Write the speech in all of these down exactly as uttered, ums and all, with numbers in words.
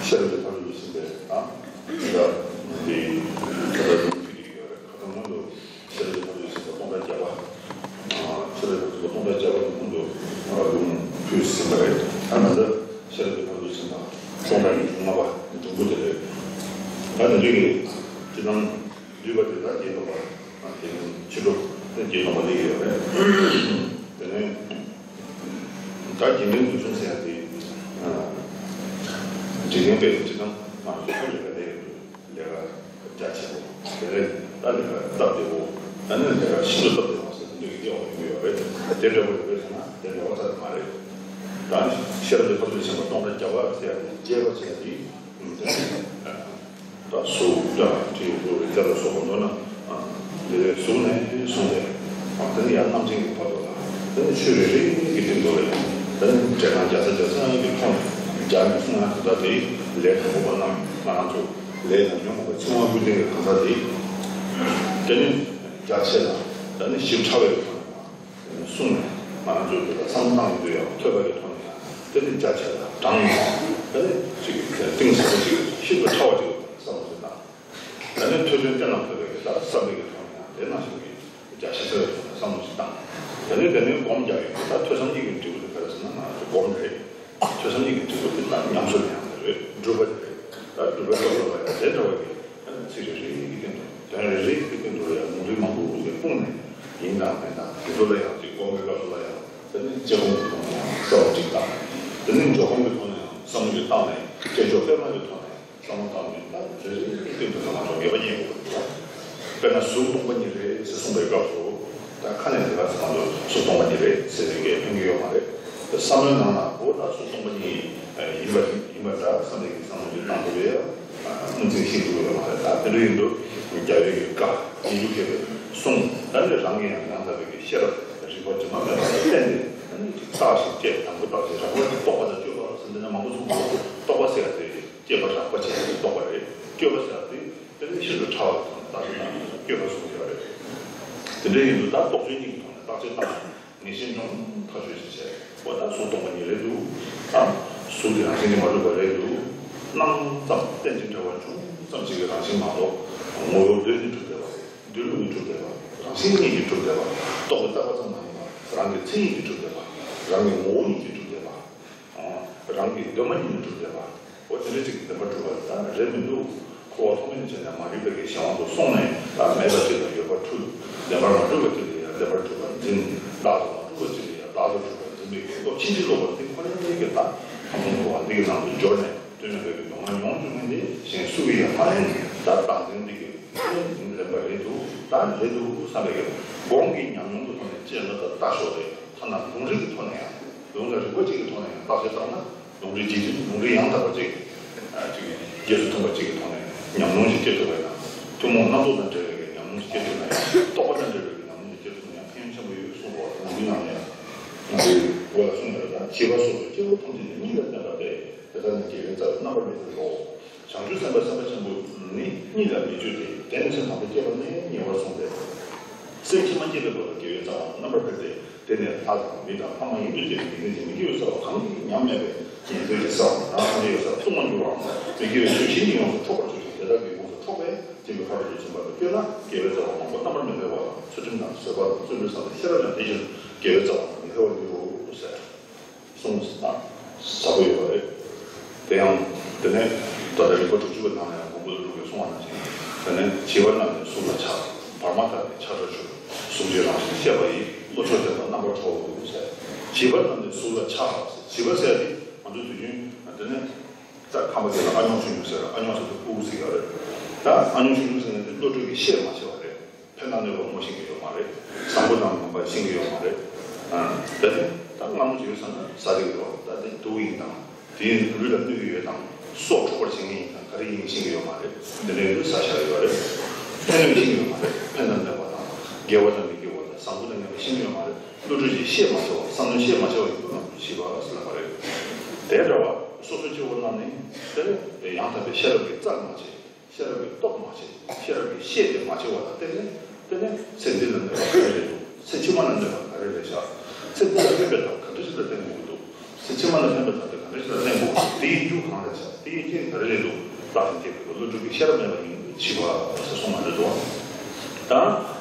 ཤེས་རབ་ཀྱི་ཕ་རོལ་ཏུ་ཕྱིན་པའི་ཨ་ད་འདི་ཁ་ད་དུང་ཕུལ་གྱི་ཡོད་རེད། ཁ་ད་སྔོན་དུ་ཤེས་རབ་ཀྱི་ཕ་རོལ་ཏུ་ཕྱིན་པ་སྟོང་ཕྲག་བརྒྱ་པ། ཨ་ཤེས་རབ་ཀྱི་ཕ་རོལ་ཏུ་སྟོང་ཕྲག་བརྒྱ་པ་དེ་སྔོན་དུ་ཨ་ལུང་ཕུལ་ཟིན་པ་རེད། ཨ་ད་ལྟ་ཤེས་རབ་ཀྱི་ཕ་རོལ་ཏུ་ཕྱིན་པ་སྟོང་ཕྲག་ཉི་ཤུ་ལྔ་པ་འབྱུང་པོ་དེ་རེད། ད་དེ་འདྲ་གི་སྤྱིར་བཏང་བསྡུས་པ་དེ་དག་རྒྱན་དུ་བ། དེ་ནས་ཕྱི་དྲོ་དེ་རྒྱན་དུ་བ་ལས་ཡོད་རེད། དེ་ནས་ད་རྒྱན་ལྡན་འདུལ་གཞུང་ཟེར་ཡ་དེ། འཇིག་རྟེན་པའི་སྤྱིར་བཏང་ང་ཚོ་ལས་ཀ་ལས་ཡོད་ལས་ཀ་རྒྱ་ཆེ་བོ། དེ་ནས་ད་ལས་ཀ་སྟབས་བདེ་བོ། ད་ནས་ལས་ཀ་ཤིན་ཏུ་སྟབས་བདེ་བ་ཟེར་འདུག་ཡོང་ཡོང་གི་ཡོད་རེད། དེ་འདྲ་བོ་རེད་པས་ཟེར་ན་དེ་འདྲ་བ་ཙམ་མ་རེད། ད་ཤེས་རབ་ཀྱི་ཕ་རོལ་ཏུ་ཕྱིན་པ་སྟོང་ཕྲག་བརྒྱ་པ་ཟེར་ཡ་དེ་རྒྱས་པ་བྱས་ཏེ། ད་གཟུགས་དང་དྲི་རོ་རེག་བྱ་ལ་སོགས་པ་མདོར་ན་དེ་བས་གཟུགས་ནས་བཟུང་སྟེ། དེ་ནས་ཡང་རྣམ་མཁྱེན་གྱི་བར་དུ་དང་། དེ་ནས་ཆོས་རེ་རེ་གི་སྟེང་དུ་ལ་ཡང་། དེ་ནས་འབྲས་དང་རྒྱ་ཚ་རྒྱ་ཚ་གི་ཐོག་ནས་རྒྱ་མི་གསུང་ན་ད་ལྟ་དེའི་ལས་དང་པོ་པ་རྣམས་ང་རང་ཚོ་ལས་དང་ཉོན་མོངས་པའི་འཚེ་བ་ཀུན་ལྡན་གྱི་གང་ཟག་དེ། དེ་ནས་རྒྱ་ཆེ་ལ་དེ་ནས་ཞིབ་ཕྲ་བའི་ཐོག་ནས། གསུངས་ནས་ང་ཚོས་འདི་ལ་བསམ་བློ་བཏང་ཡོང་དུས་ཡང་ཐོས་པ་གི་ཐོག་ནས་ཡང་དེ་ནི་རྒྱ་ཆེ་ལ་དྲང་ནས་དེ་ནི་ཅིག་གཏིང་ཟབ་པོ་ཅིག་ཤིན་ཏུ་ཕྲ་བ་ཅིག་བསམ་བློ་ཞིག་བཏང་། དེ་ནི་ཐོས་དོན་གཏན་ལ་ཕབ་པའི་ད་བསམ་པའི་གི་ཐོག་ནས་ཡང་དེ་ནང་བཞིན་གྱི་རྒྱ་ཆེ་ས་བའི་ཐོག་ནས་བསམ་བློ་ཞིག་བཏང་། དེ་ནི་དེ་ནི་སྒོམ་རྒྱག་ཡོད་ད་ཐོས་བསམ་གཉིས་ཀྱི་འབྲས་བུ་དེ་ག་རེ་ཟེར་ན་ང་ཚོ་སྒོམ་རེད། ཐོས་བསམ་གཉིས་ཀྱི་འབྲས་བུ་དེ་ད་ཉམས་སུ་ལེན་ཡག་རེད། སྒྲུབ་པ་དེ་རེད། ད་སྒྲུབ་པའི་སྐབས་སུ་ལ་ཡང་དེ་འདྲ་བ་གི་ཚིག་རེ་རེ་གི་སྟེང་དུ་དོན་རེ་རེ་གི་སྟེང་དུ་ལ་ཡང་ལུང་རིགས་མང་པོ་ཞིག་སྤུངས་ནས་ཡིན་དང་མིན་དང་དེ་ཚོ་ལ་ཡང་ཅིག་སྒོམ་པའི་སྐབས་སུ་ལ་ཡང་དེ་ནི་དཔྱད་སྒོམ་གྱི་ཐོག་ནས་ཡང་གསལ་བ་ཅིག་དང་། དེ་ནི་འཇོག་སྒོམ་གྱི་ཐོག་ནས་ཡང་བསམ་བློ་ཞིག་བཏང་ནས་དཔྱད་འཇོག་སྤེལ་མ་གི་ཐོག་ནས་བསམ་བློ་བཏང་ནས་ད་རེ་རེ་གི་སྟེང་དུ་ལ་ང་ཚོ་ངེས་པ་རྙེད་དགོས་པ་རེད། དཔེར་ན་གཟུགས་སྟོང་པ་ཉིད་རེད་ཟེར་གསུངས་པའི་སྐབས་སུ། ད་ཁ་ནས་དེ་ག་ཚང་མ་གཟུགས་སྟོང་པ་ཉིད་རེད་ཟེར་བའི་གི་ཕན་གྱི་ཡོད་མ་རེད། བསམ་བློའི་ནང་ལ་འོ་ད་གཟུགས་སྟོང་པ་ཉིད་ཡིན་པ་ཡིན་པ་འདྲ་བསམ་པའི་གི་བསམ་བློ་ཅིག་བཏང་དགོས་པས། སྨོན་ཚིག་ཤེས་དགོས་ཡོད་མ་རེད། ད་དེ་འདྲ་ཡིན་དུས་རྒྱལ་བའི་གི་བཀའ་ཡིད་དུ་འོང་བའི་གསུང་ད་ནི་རང་གི་ཡང་ཡང་དག་པའི་གི་ཤེས་རབ་རིག་པ་དྲི་མ་མེད་པ་ལ་བརྟེན་ཏེ་ད་ནི་ཅིག་བརྟག་ཅིང་དཔྱད། དང་པོ་བརྟག་ཅིང་རང་ངོས་ཀྱི་རྟོག་པ་དང་དཔྱོད་པ་ཟེར་འདི་ནི་མང་པོ་གསུངས་པ་རྟོག་པ་ཟེར་ཡ་དེ་དཔྱད་པ་རགས་པ་བྱས་ཏེ་རྟོག་པ་རེད། དཔྱོད་པ་ཟེར་ཡ་དེ། དེ་ནི་ཤིན་ཏུ་ཕྲ་བ་དང་བརྟག་ཅིང་དཔྱོད་པ་གསུངས་ཡོད་རེད། དེ་འདྲ་ཡིན་དུས་ད་རྟོག་དཔྱོད་གཉིས་ཀྱི་ཐོག་ནས་བརྟག་དཔྱད་བཏང་ནས་ངེས་ཤེས་འབྱུང་ཐག་ཆོད་ཅིག་བྱས། འོ་ད་གཟུགས་སྟོང་པ་ཉིད་རེད་འདུག་ད་གཟུགས་དེ་རང་བཞིན་གྱིས་མ་གྲུབ་པ་རེད་འདུག་སྣང་ཙམ་རྟེན་ཅིང་འབྲེལ་བ་ཅུང་ཙམ་ཞིག་གི་རང་བཞིན་མ་གཏོགས་ངོ་བོ་འདོད་ནས་གྲུབ་བསྡད་པ་རེད། འདོད་ལུགས་ནས་གྲུབ་བསྡད་པ། རང་བཞིན་ཉིད་ཀྱིས་གྲུབ་བསྡད་པ། རྟོག་པས་བཏགས་པ་ཙམ་མ་ཡིན་པ་རང་གི་མཚན་ཉིད་ཀྱིས་གྲུབ་བསྡད་པ། རང་གི་ངོ་བོ་ཉིད་ཀྱིས་གྲུབ་བསྡད་པ། རང་གི་འདོད་མ་ཉིད་ནས་གྲུབ་བསྡད་པ། འོ་དེ་འདྲ་ཅིག་བདེན་པར་གྲུབ་པ་ད་རེད་མི་འདུག་འཁོར་བ་ཐོག་མེད་ནས་བྱས་ནས་མ་རིག་པའི་གི་གཞན་དབང་དུ་སོང་ནས་ད་མེད་པ་ཅིག་ལ་ཡོད་པར་འཁྲུལ། བདེན་པར་མ་གྲུབ་པ་ཅིག་ལ་ཡང་བདེན་པར་གྲུབ་པར་འཛིན། བདག་ཏུ་མ་གྲུབ་པ་ཅིག་ལ་ཡང་བདག་ཏུ་གྲུབ་པར་འཛིན་པའི་གི་སྟོབས་ཕྱིན་ཅི་ལོག་པར་འདི་ཁོ་རང་ཉིད་ཀྱི་ད་ཐབས་ལམ་འཁོར་བ་འདི་གི་ནང་དུ་འབྱོར་ནས་སྟོད་མཉམ་པའི་གི་སྡུག་བསྔལ་མྱོང་བཅུག་མཁན་དེ་གཞན་སུ་གིས་ཡང་མ་ལེན། ད་བདག་འཛིན་འདི་གི་ལེན་པ་རེད་འདུག་ད་རེད་འདུག་བསམ་པའི་གི་སྒོམ་གྱི་ཉམས་མྱོང་གི་ཐོག་ནས་དཔྱད་ལ་ད་ལྟ་ཞོག་རེད། ཐ་ན་ལུང་རིགས་ཀྱི་ཐོག་ནས་ཡང་ལུང་དང་རིགས་པ་གཅིག་གི་ཐོག་ནས་ཡང་བརྟག་དཔྱད་བཏང་ན། ལུང་རིགས་ཇི་བཞིན་ལུང་རིགས་ཡང་དག་པ་ཅིག་ཨ་ཅིག་རྗེས་སུ་མཐུན་པ་ཅིག་གི་ཐོག་ནས་ཉམས་མྱོང་ཞིག་སྐྱེ་ཐུབ་པ་ཡིན་ན། ཐུན་མོང་རྣམ་རྟོག་དང་བྲལ་བའི་ཉམས་མྱོང་ཞིག་སྐྱེ་ཐུབ་ན་ཡང་། རྟོག་པ་དང་བྲལ་བའི་ཉམས་མྱོང་ཞིག་སྐྱེ་ཐུབ་ན་ཡང་ཕན་ཡོན་ཆེན་པོ་ཡོད་གསུངས་པ་ལུང་རིགས་ནང་ནས་ཡང་། ང་ཚོའི་འོག་ལ་གསུངས་ཡོད་ལ། བྱིས་པ་སོ་སོའི་སྐྱེ་བོ་ཐམས་ཅད་ནི་གཉིད་ལ་བརྟེན་པ་སྟེ། དེ་ལྟར་ན་དགེ་བའི་རྩ་བ་རྣམ་པར་མི་འཕེལ་ལོ། བྱང་ཆུབ་སེམས་དཔའ་སེམས་དཔའ་ཆེན་པོ་ནི་གཉིད་ལ་མི་སྤྱོད་དེ། དེ་ནི་སེམས་དང་པོ་སྐྱེས་པ་ནས་ཉེ་བར་བཟུང་སྟེ། སེམས་ཕྱི་མ་སྐྱེས་པའི་བར་དུ་དགེ་བའི་རྩ་བ་རྣམ་པར་འཕེལ་ཏེ། དེ་ནས་ལྷ་དང་མི་དང་ཕ་མ་ཡིན་དུ་བཅས་པའི་ཡོན་ཏན་གྱི་མི་དགེ་བའི་རྩ་བ་གང་གིས་ཉམས་མེད་པའི་ཉན་ཐོས་ཀྱི་ས་བོན་དང་སངས་རྒྱས་ཀྱི་ས་བོན་གསུང་མ་འགྱུར་བའམ་མི་དགེ་བའི་ཆོས་གཞན་གྱིས་ཡོངས་སུ་འཕྲོག་པར་གྱུར་ཅིང་། དེ་དག་གི་ཁོངས་སུ་འཕྲོག་པས་སྐྱེ་བོའི་ཕ་རོལ་ཏུ་ཕྱིན་པ་ལ་སྤྱོད་ན་དགེ་བའི་རྩ་བ་མང་པོ་རྣམ་པར་མི་འཕེལ་བ་དང་། ཚུལ་ཁྲིམས་དང་བཟོད་པ་དང་བརྩོན་འགྲུས་བསམ་པའི་ཤེས་རབ་ཀྱང་དེ་བཞིན་དགེ་བའི་རྩ་བ་རྣམས་མི་འཕེལ་བར་འགྱུར་རོ་ཟེར། གསུངས་ཟབ་པོ་ཡོད་པ་རེད། དེ་ཡང་དེ་ནས་ད་ལྟ་རིམ་པ་དྲུག་ཅུ་པའི་ནང་ལ་ཡང་མགོན་པོ་ཀླུ་སྒྲུབ་ཀྱིས་གསུངས་པ་ནང་བཞིན། དེ་ནས་བྱིས་པ་རྣམས་ནི་གཟུགས་ལ་ཆགས། བར་མ་དག་ནི་ཆགས་བྲལ་འགྱུར། གཟུགས་ཀྱི་རང་བཞིན་ཤེས་པ་ཡིས། བློ་མཆོག་ལྡན་དག་རྣམ་པར་གྲོལ་ཟེར། བྱིས་པ་རྣམས་ནི་གཟུགས་ལ་ཆགས། བྱིས་པ་ཟེར་ཡ་དེ་ང་ཚོ་དུས་རྒྱུན་དེ་ནས་ད་ཁམས་པ་དེ་ལ་ཨ་ཉོག་ཆུང་ཆུང་ཟེར། ཨ་ཉོག་ཟེར་དུས་སྤུ་གུ་ཟེར་ཡ་རེད། ད་ཨ་ཉོག་ཆུང་ཆུང་ཟེར་ན་དེ་བློ་གྲོས་ཀྱི་ཤེས་མ་ཤེས་པ་རེད། ཕན་དང་གནོད་པ་ངོ་ཤེས་ཀྱི་ཡོད་མ་རེད། བཟང་པོ་དང་ངན་པ་ཤེས་ཀྱི་ཡོད་མ་རེད། ཨ། ད་དེ་ད་སྔ་མོ་ཅིག་ཡོད་ས་ན་ཟ་བདེ་གི་རེད་བ། ད་དེ་དུག་ཡིན་དང་། དེ་ཡིན་ལུས་ལ་གནོད་ཀྱི་ཡོད་དང་། སྲོག་འཕྲོག་པར་བྱེད་མཁན་ཡིན་དང་ག་རེ་ཡིན་ཤེས་ཀྱི་ཡོད་མ་རེད། དེ་འདྲ་ཡོད་དུས་ཟ་བཞག་ཡོད་རེད། ཕན་གནོད་ཤེས་ཀྱི་ཡོད་མ་རེད། ཕན་དང་གནོད་པ་དང་། དགེ་བ་དང་མི་དགེ་བ་དང་བཟང་པོ་དང་ངན་པ་ཤེས་ཀྱི་ཡོད་མ་རེད། བློ་གྲོས་ཀྱི་ཤེས་མ་ཤེས་པ། བསམ་བློ་ཤེས་མ་ཤེས་པ་ཡིན་དུས་ན་བྱིས་པ་ཟེར་ལབ་པ་རེད། དེ་འདྲ་བ་སོ་སོ་སྐྱེ་བོ་རྣམས་ནི་དེ་ནི་ཡང་དག་པའི་ཤེས་རབ་ཀྱིས་བཙལ་མ་བྱས། ཤེས་རབ་ཀྱིས་རྟོགས་མ་བྱས། ཤེས་རབ་ཀྱིས་ཤེས་ཏེ་མ་བྱས་པ་ལ་བརྟེན་ནས། དེ་ནས་ཚེ་འདི་ལ་གནོད་པ་ག་རེ་རེད་འདུག་ཚེ་ཕྱི་མ་ལ་གནོད་པ་ག་རེ་རེད་བཞག་ཚེ་འདི་ལ་ཕན་པའི་ཐབས་ག་འདྲ་ཞིག་ལ་བརྟེན་དགོས་ཀྱི་འདུག་ཚེ་ཕྱི་མ་ལ་ཕན་པའི་ཐབས་དེ་ག་འདྲ་ཞིག་ལ་བརྟེན་དགོས་ཀྱི་ དེའི་རྒྱུ་གང་ལ་ཆགས། དེའི་རྐྱེན་ག་རེ་ལས་འདུག་བརྟགས་ནས་དེ་ཀུན་ལ་བློ་གྲོས་ཀྱི་ཤེས་རབ་མེད་པ་ཡིན་དུས་བྱིས་པ་ཟེར་གསུངས་པ་རེད་དོ། ད་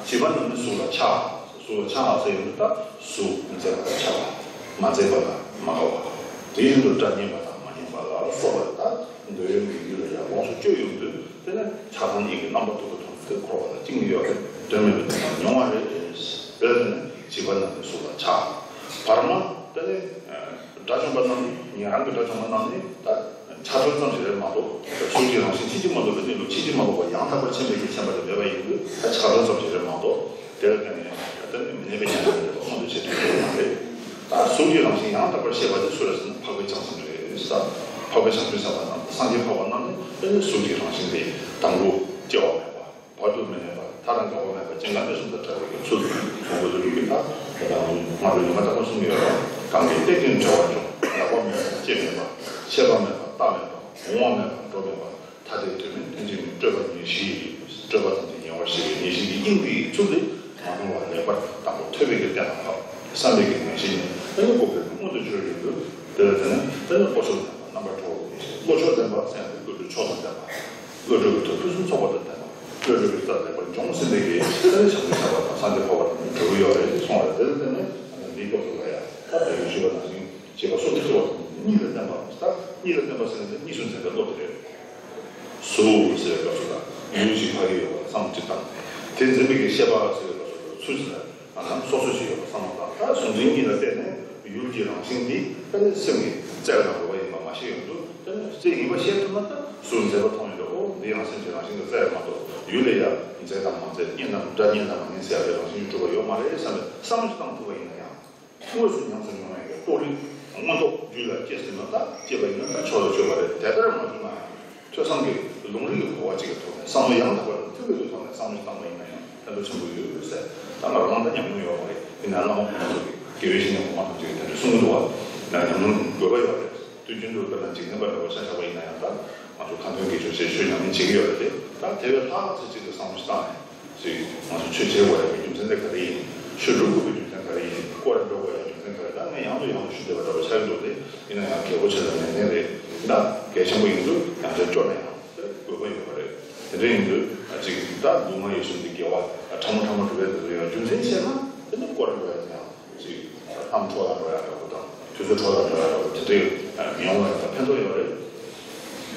བྱིས་པ་རྣམས་ནི་གཟུགས་ལ་ཆགས། གཟུགས་ལ་ཆགས་ཟེར་ཡོང་དུས་ད་གཟུགས་མཛེས་པ་ལ་ཆགས་པ། མ་མཛེས་པ་ལ་མ་དགའ་བ། དེ་བཞིན་དུ་སྒྲ་སྙན་པ་དང་མ་སྙན་པ་ལ་སོགས་པ་ད་འདོད་ཡོན་གྱི་རྒྱུ་ལ་ཡང་ལོངས་སུ་སྤྱོད་ཡོང་དུས་དེ་ནི་ཆགས་སྡང་གཉིས་ཀྱི་རྣམ་པ་རྟོག་ཏུ་ཐོན་ཏེ་འཁོར་བ་ལ་བཅིངས་ཡོད་རེད། དོན་མེད་པའི་དོན་དག་མྱོང་བ་རེད། དེ་ནི་བྱིས་པ་རྣམས་ནི་གཟུགས་ལ་ཆགས། བར་མ་དེ་ནི་དགྲ་བཅོམ་པ་རྣམས་ནི། ཉན་རང་གི་དགྲ་བཅོམ་པ་རྣམས་ནི་ད་ཆགས་བྲལ་ཙམ་ཞིག་རེད་མ་གཏོགས། གཟུགས་ཀྱི་རང་བཞིན་ཕྱིན་ཅི་མ་ལོག་པའི་གནས་ལུགས་ཕྱིན་ཅི་མ་ལོག་པ་ཡང་དག་པར་མཁྱེན་པའི་གི་མཁྱེན་པ་དེ་མེད་པ་ཡིན་དུས་ད་ཆགས་བྲལ་ཙམ་ཞིག་རེད་མ་གཏོགས། དེ་ལ་བརྟེན་ནས་ད་ནི་མི་གནས་པའི་ཉན་རང་རེད་པ། མངོན་དུ་བྱེད་ཐུབ་པ་ཡང་རེད། ད་གཟུགས་ཀྱི་རང་བཞིན་ཡང་དག་པར་ཤེས་པ་དེ་སུ་རེད་ཟེར་ན་འཕགས་པའི་བྱང་སེམས་རེད་ཟེར། འཕགས་པའི་བྱང་ཆུབ་སེམས་དཔའ་རྣམས་སངས་རྒྱས་འཕགས་པ་རྣམས་ནི་ད་ནི་གཟུགས་ཀྱི་རང་བཞིན་དེ་དང་པོ་སྐྱེ་བ་མེད་པ། བར་དུ་མི་གནས་པ། མཐའ་དང་འགག་པ་མེད་པ། སྐྱེ་འགག་གནས་གསུམ་དང་བྲལ་བའི་ཚུལ་དུ་མཐོང་དགོས་ལུགས་ཀྱི་ད་དེ་དང་སྔ་དྲོ་ཉི་མ་རྟག་པར་གསུང་གི་ཡོད་རེད། གང་གིས་བསྟན་ཀུན་བྲལ་བར་འཇོམས། འགག་པ་མེད་པ། སྐྱེ་མེད་པ། ཆད་པ་མེད་པ། རྟག་མེད་པ། འོང་བ་མེད་པ། འགྲོ་མེད་པ། ཐ་དད་དོན་མེད་ཐེངས་གཅིག་མིན་སྤྲོས་པ་ཉེར་ཞི། སྤྲོས་པ་ཐམས་ཅད་ཉེ་བར་ཞི་བའི་ཉེར་ཞི་གི་དབྱིངས་དེའི་ཚུལ་དེ་མ་སྤངས་པར་ལེགས་པར་དང་པོ་ཐོས་པའི་གི་རྟེན་ལ་ཕབ། བསམ་པའི་གི་ངེས་ཤེས་ནི་ཨ་ནི་སྒོམ་པའི་མངོན་དུ་གྱུར་ཡོང་དུས་དེ་ལ་བརྟེན་ནས་དེ་ནི་བློ་མཆོག་ལྡན་པ། རྣམ་པར་གྲོལ་བའི་ངེས་ཤེས། བློ་མཆོག་ལྡན་པ་ཟེར་ཡང་དེ་བློ་གྲོས་མཆོག་དང་ལྡན་པ། བློ་གྲོས་ཀྱི་དོན་ཕུན་སུམ་ཚོགས་པ་དང་ལྡན་པ། བློ་གྲོས་ཀྱི་རྩལ་ལེགས་པར་སྦྱོང་ཟིན་པའི་གི་དེ་ནི་བྱང་ཆུབ་སེམས་དཔའ་དང་སངས་རྒྱས་འཕགས་པ་དང་གྲོལ་གྱི་ཡོད་རེད་གསུངས་པ་རེད། དེ་ལ་བརྟེན་ནས་འདིའི་སྐབས་སུ་ལ་ཡང་ད་དེ་ཞུས་པ་ནང་བཞིན་བྱེད་པ་སུམ་ཅུ་སོ་བ་དང་གཉིས་ལ་བརྟེན་པ། ད་གཉིས་ལ་བརྟེན་པ་ཟེར་ན་དེ་གཉིས་སུ་འཛིན་པའི་བློ་དེ་རེད། གཟུགས་ཟེར་བའི་སྐབས་སུ་ད་ཡུལ་གཅིག་ཕ་གི་ཡོད་པ་བསམ་བློ་གཅིག་བཏང་། དེ་འཛིན་པའི་གི་ཤེས་པ་ཟེར་བའི་སྐབས་སུ་ཚུལ་གཅིག་ལ་ང་ཚང་སོ་སོ་ཞིག་ཡོད་པ་བསམ་བློ་བཏང་། ད་གཟུང་འཛིན་གཉིས་ལ་བརྟེན་ནས་ཡུལ་གྱི་རང་བཞིན་འདི་ད་ནི་སེམས་ཀྱི་རྩལ་དང་བགྲོད་པ་ཡིན་པ་མ་ཤེས་ཡོང་དུས། ད་ནི་རྩལ་ཡིན་པ་ཤེས་ཐུབ་ན་ད་གཟུགས་མཛེས་པ་མཐོང་ཡོང་དུས། ཨོ་འདི་ཡང་སེམས་ཀྱི་རང་བཞིན་གྱི་རྩལ་མ་གཏོགས་ཡུལ་ལ་ཡང་མཛེས་དང་མ་མཛེས། སྙན་དང་སྒྲ་སྙན་དང་མ་སྙན་ཟེར་ཡ་གི་རང་བཞིན་གྱིས་གྲུབ་པ་ཡོད་མ་རེད་བསམ་པའི་བསམ་བློ་ཞིག་བཏང་ཐུབ་པ་ཡིན་ན་ཡང་། དངོས་སུ་ཉམས་སུ་མྱོང་བའི་རྟོགས་རིགས་མངོན་རྟོགས་རྒྱུད་ལ་སྐྱེས་ཟིན་ན། ད་སྐྱེས་པ་ཡིན་ན་ད་མཆོག་ལ་སྤྱོད་པ་རེད། དེ་ལྟར་མ་བྱུང་ན་ཡང་ཐོས་བསམ་གྱི་ལུང་རིགས་ཀྱི་གོ་བ་གཅིག་གི་ཐོག་ནས་བསམ་བློ་ཡང་དག་པ་དང་ཐུགས་ཀྱི་ཐོག་ནས་བསམ་བློ་བཏང་བ་ཡིན་ན་ཡང་ཕན་ཐོགས་ཆེན་པོ་ཡོད་ཟེར། ད་ང་རང་ད་ཉམས་མྱོང་ཡོད་མ་རེད། ཡིན་ན་བླ་མ་དཀོན་མཆོག་གི་དགེ་བའི་བཤེས་གཉེན་གོང་མ་ཐམས་ཅད་ཀྱིས་དེ་འདྲ་གསུང་གི་འདུག་བ། ང་ཉམས་མྱོང་དགོས་པ་ཡོད་རེད། དུས་རྒྱུན་དུ་དཔེར་ན་འཇིག་རྟེན་པ་འདྲ་བོ་ཆ་བཞག་པ་ཡིན་ན་ཡང་ད་ང་ཚོ་ཁ་འདོན་དགེ་སྦྱོར་བྱས་ཆོས་ཉམས་ལེན་བྱེད་ཀྱི་ཡོད་རེད་དེ། ད་དེ་བས་ལྷག་ཙམ་ཅིག་ཏུ་བསམ་བློ་ཞིག་བཏང་ནས། ཅིག་ང་ཚོ་ཆོས་བྱེད་དགོས་ཡ་གི་རྒྱུ་མཚན་དེ་ག་རེ་ཡིན། ཆོས་སྒྲུབ་དགོས་པའི་རྒྱུ་མཚན་ག་རེ་ཡིན། སྐོར་ར་འགྲོ་དགོས་ཡ་རྒྱུ་མཚན་ག་རེ། ད་ངས་ཡང་དུ་ཡང་དུ་ཞུ་བདེ་བ་འདྲ་བོ་ཆགས་ཀྱི་འདུག་སྟེ། ཡིན་ན་ཡང་རྒྱལ་པོ་ཆེ་ལ་ནན་ཏན་རེད། ད་གལ་ཆེན་པོ་ཡིན་དུས་ཡང་བསྐྱར་སྐྱོར་ན་ཡང་དེ་དགོས་པ་ཡོད་པ་རེད། དེ་འདྲ་ཡིན་དུས་ཅིག་ད་སྡུག་བསྔལ་ཡོད་བཞིན་དུ་དགེ་བ་ཕྲ་མོ་ཕྲ་མོ་སྒྲུབ་པའི་དེ་ཚོ་ཡང་རྒྱུ་མཚན་ཤེས་ན་དེ་ནི་སྐོར་ར་འགྲོ་ཡ་དེ་ཡང་ཅིག་ལྷམ་འཕྲོ་ལ་འགྲོ་ཡ་འདྲ་བོ་དང་དུས་ཚོད་འཕྲོ་ལ་འགྲོ་ཡ་འདྲ་བོ་དེ་འདྲའི་མི་ཡོང་བ་ཡིན་ན་ཕན་ཐོགས་ཡོད་རེད།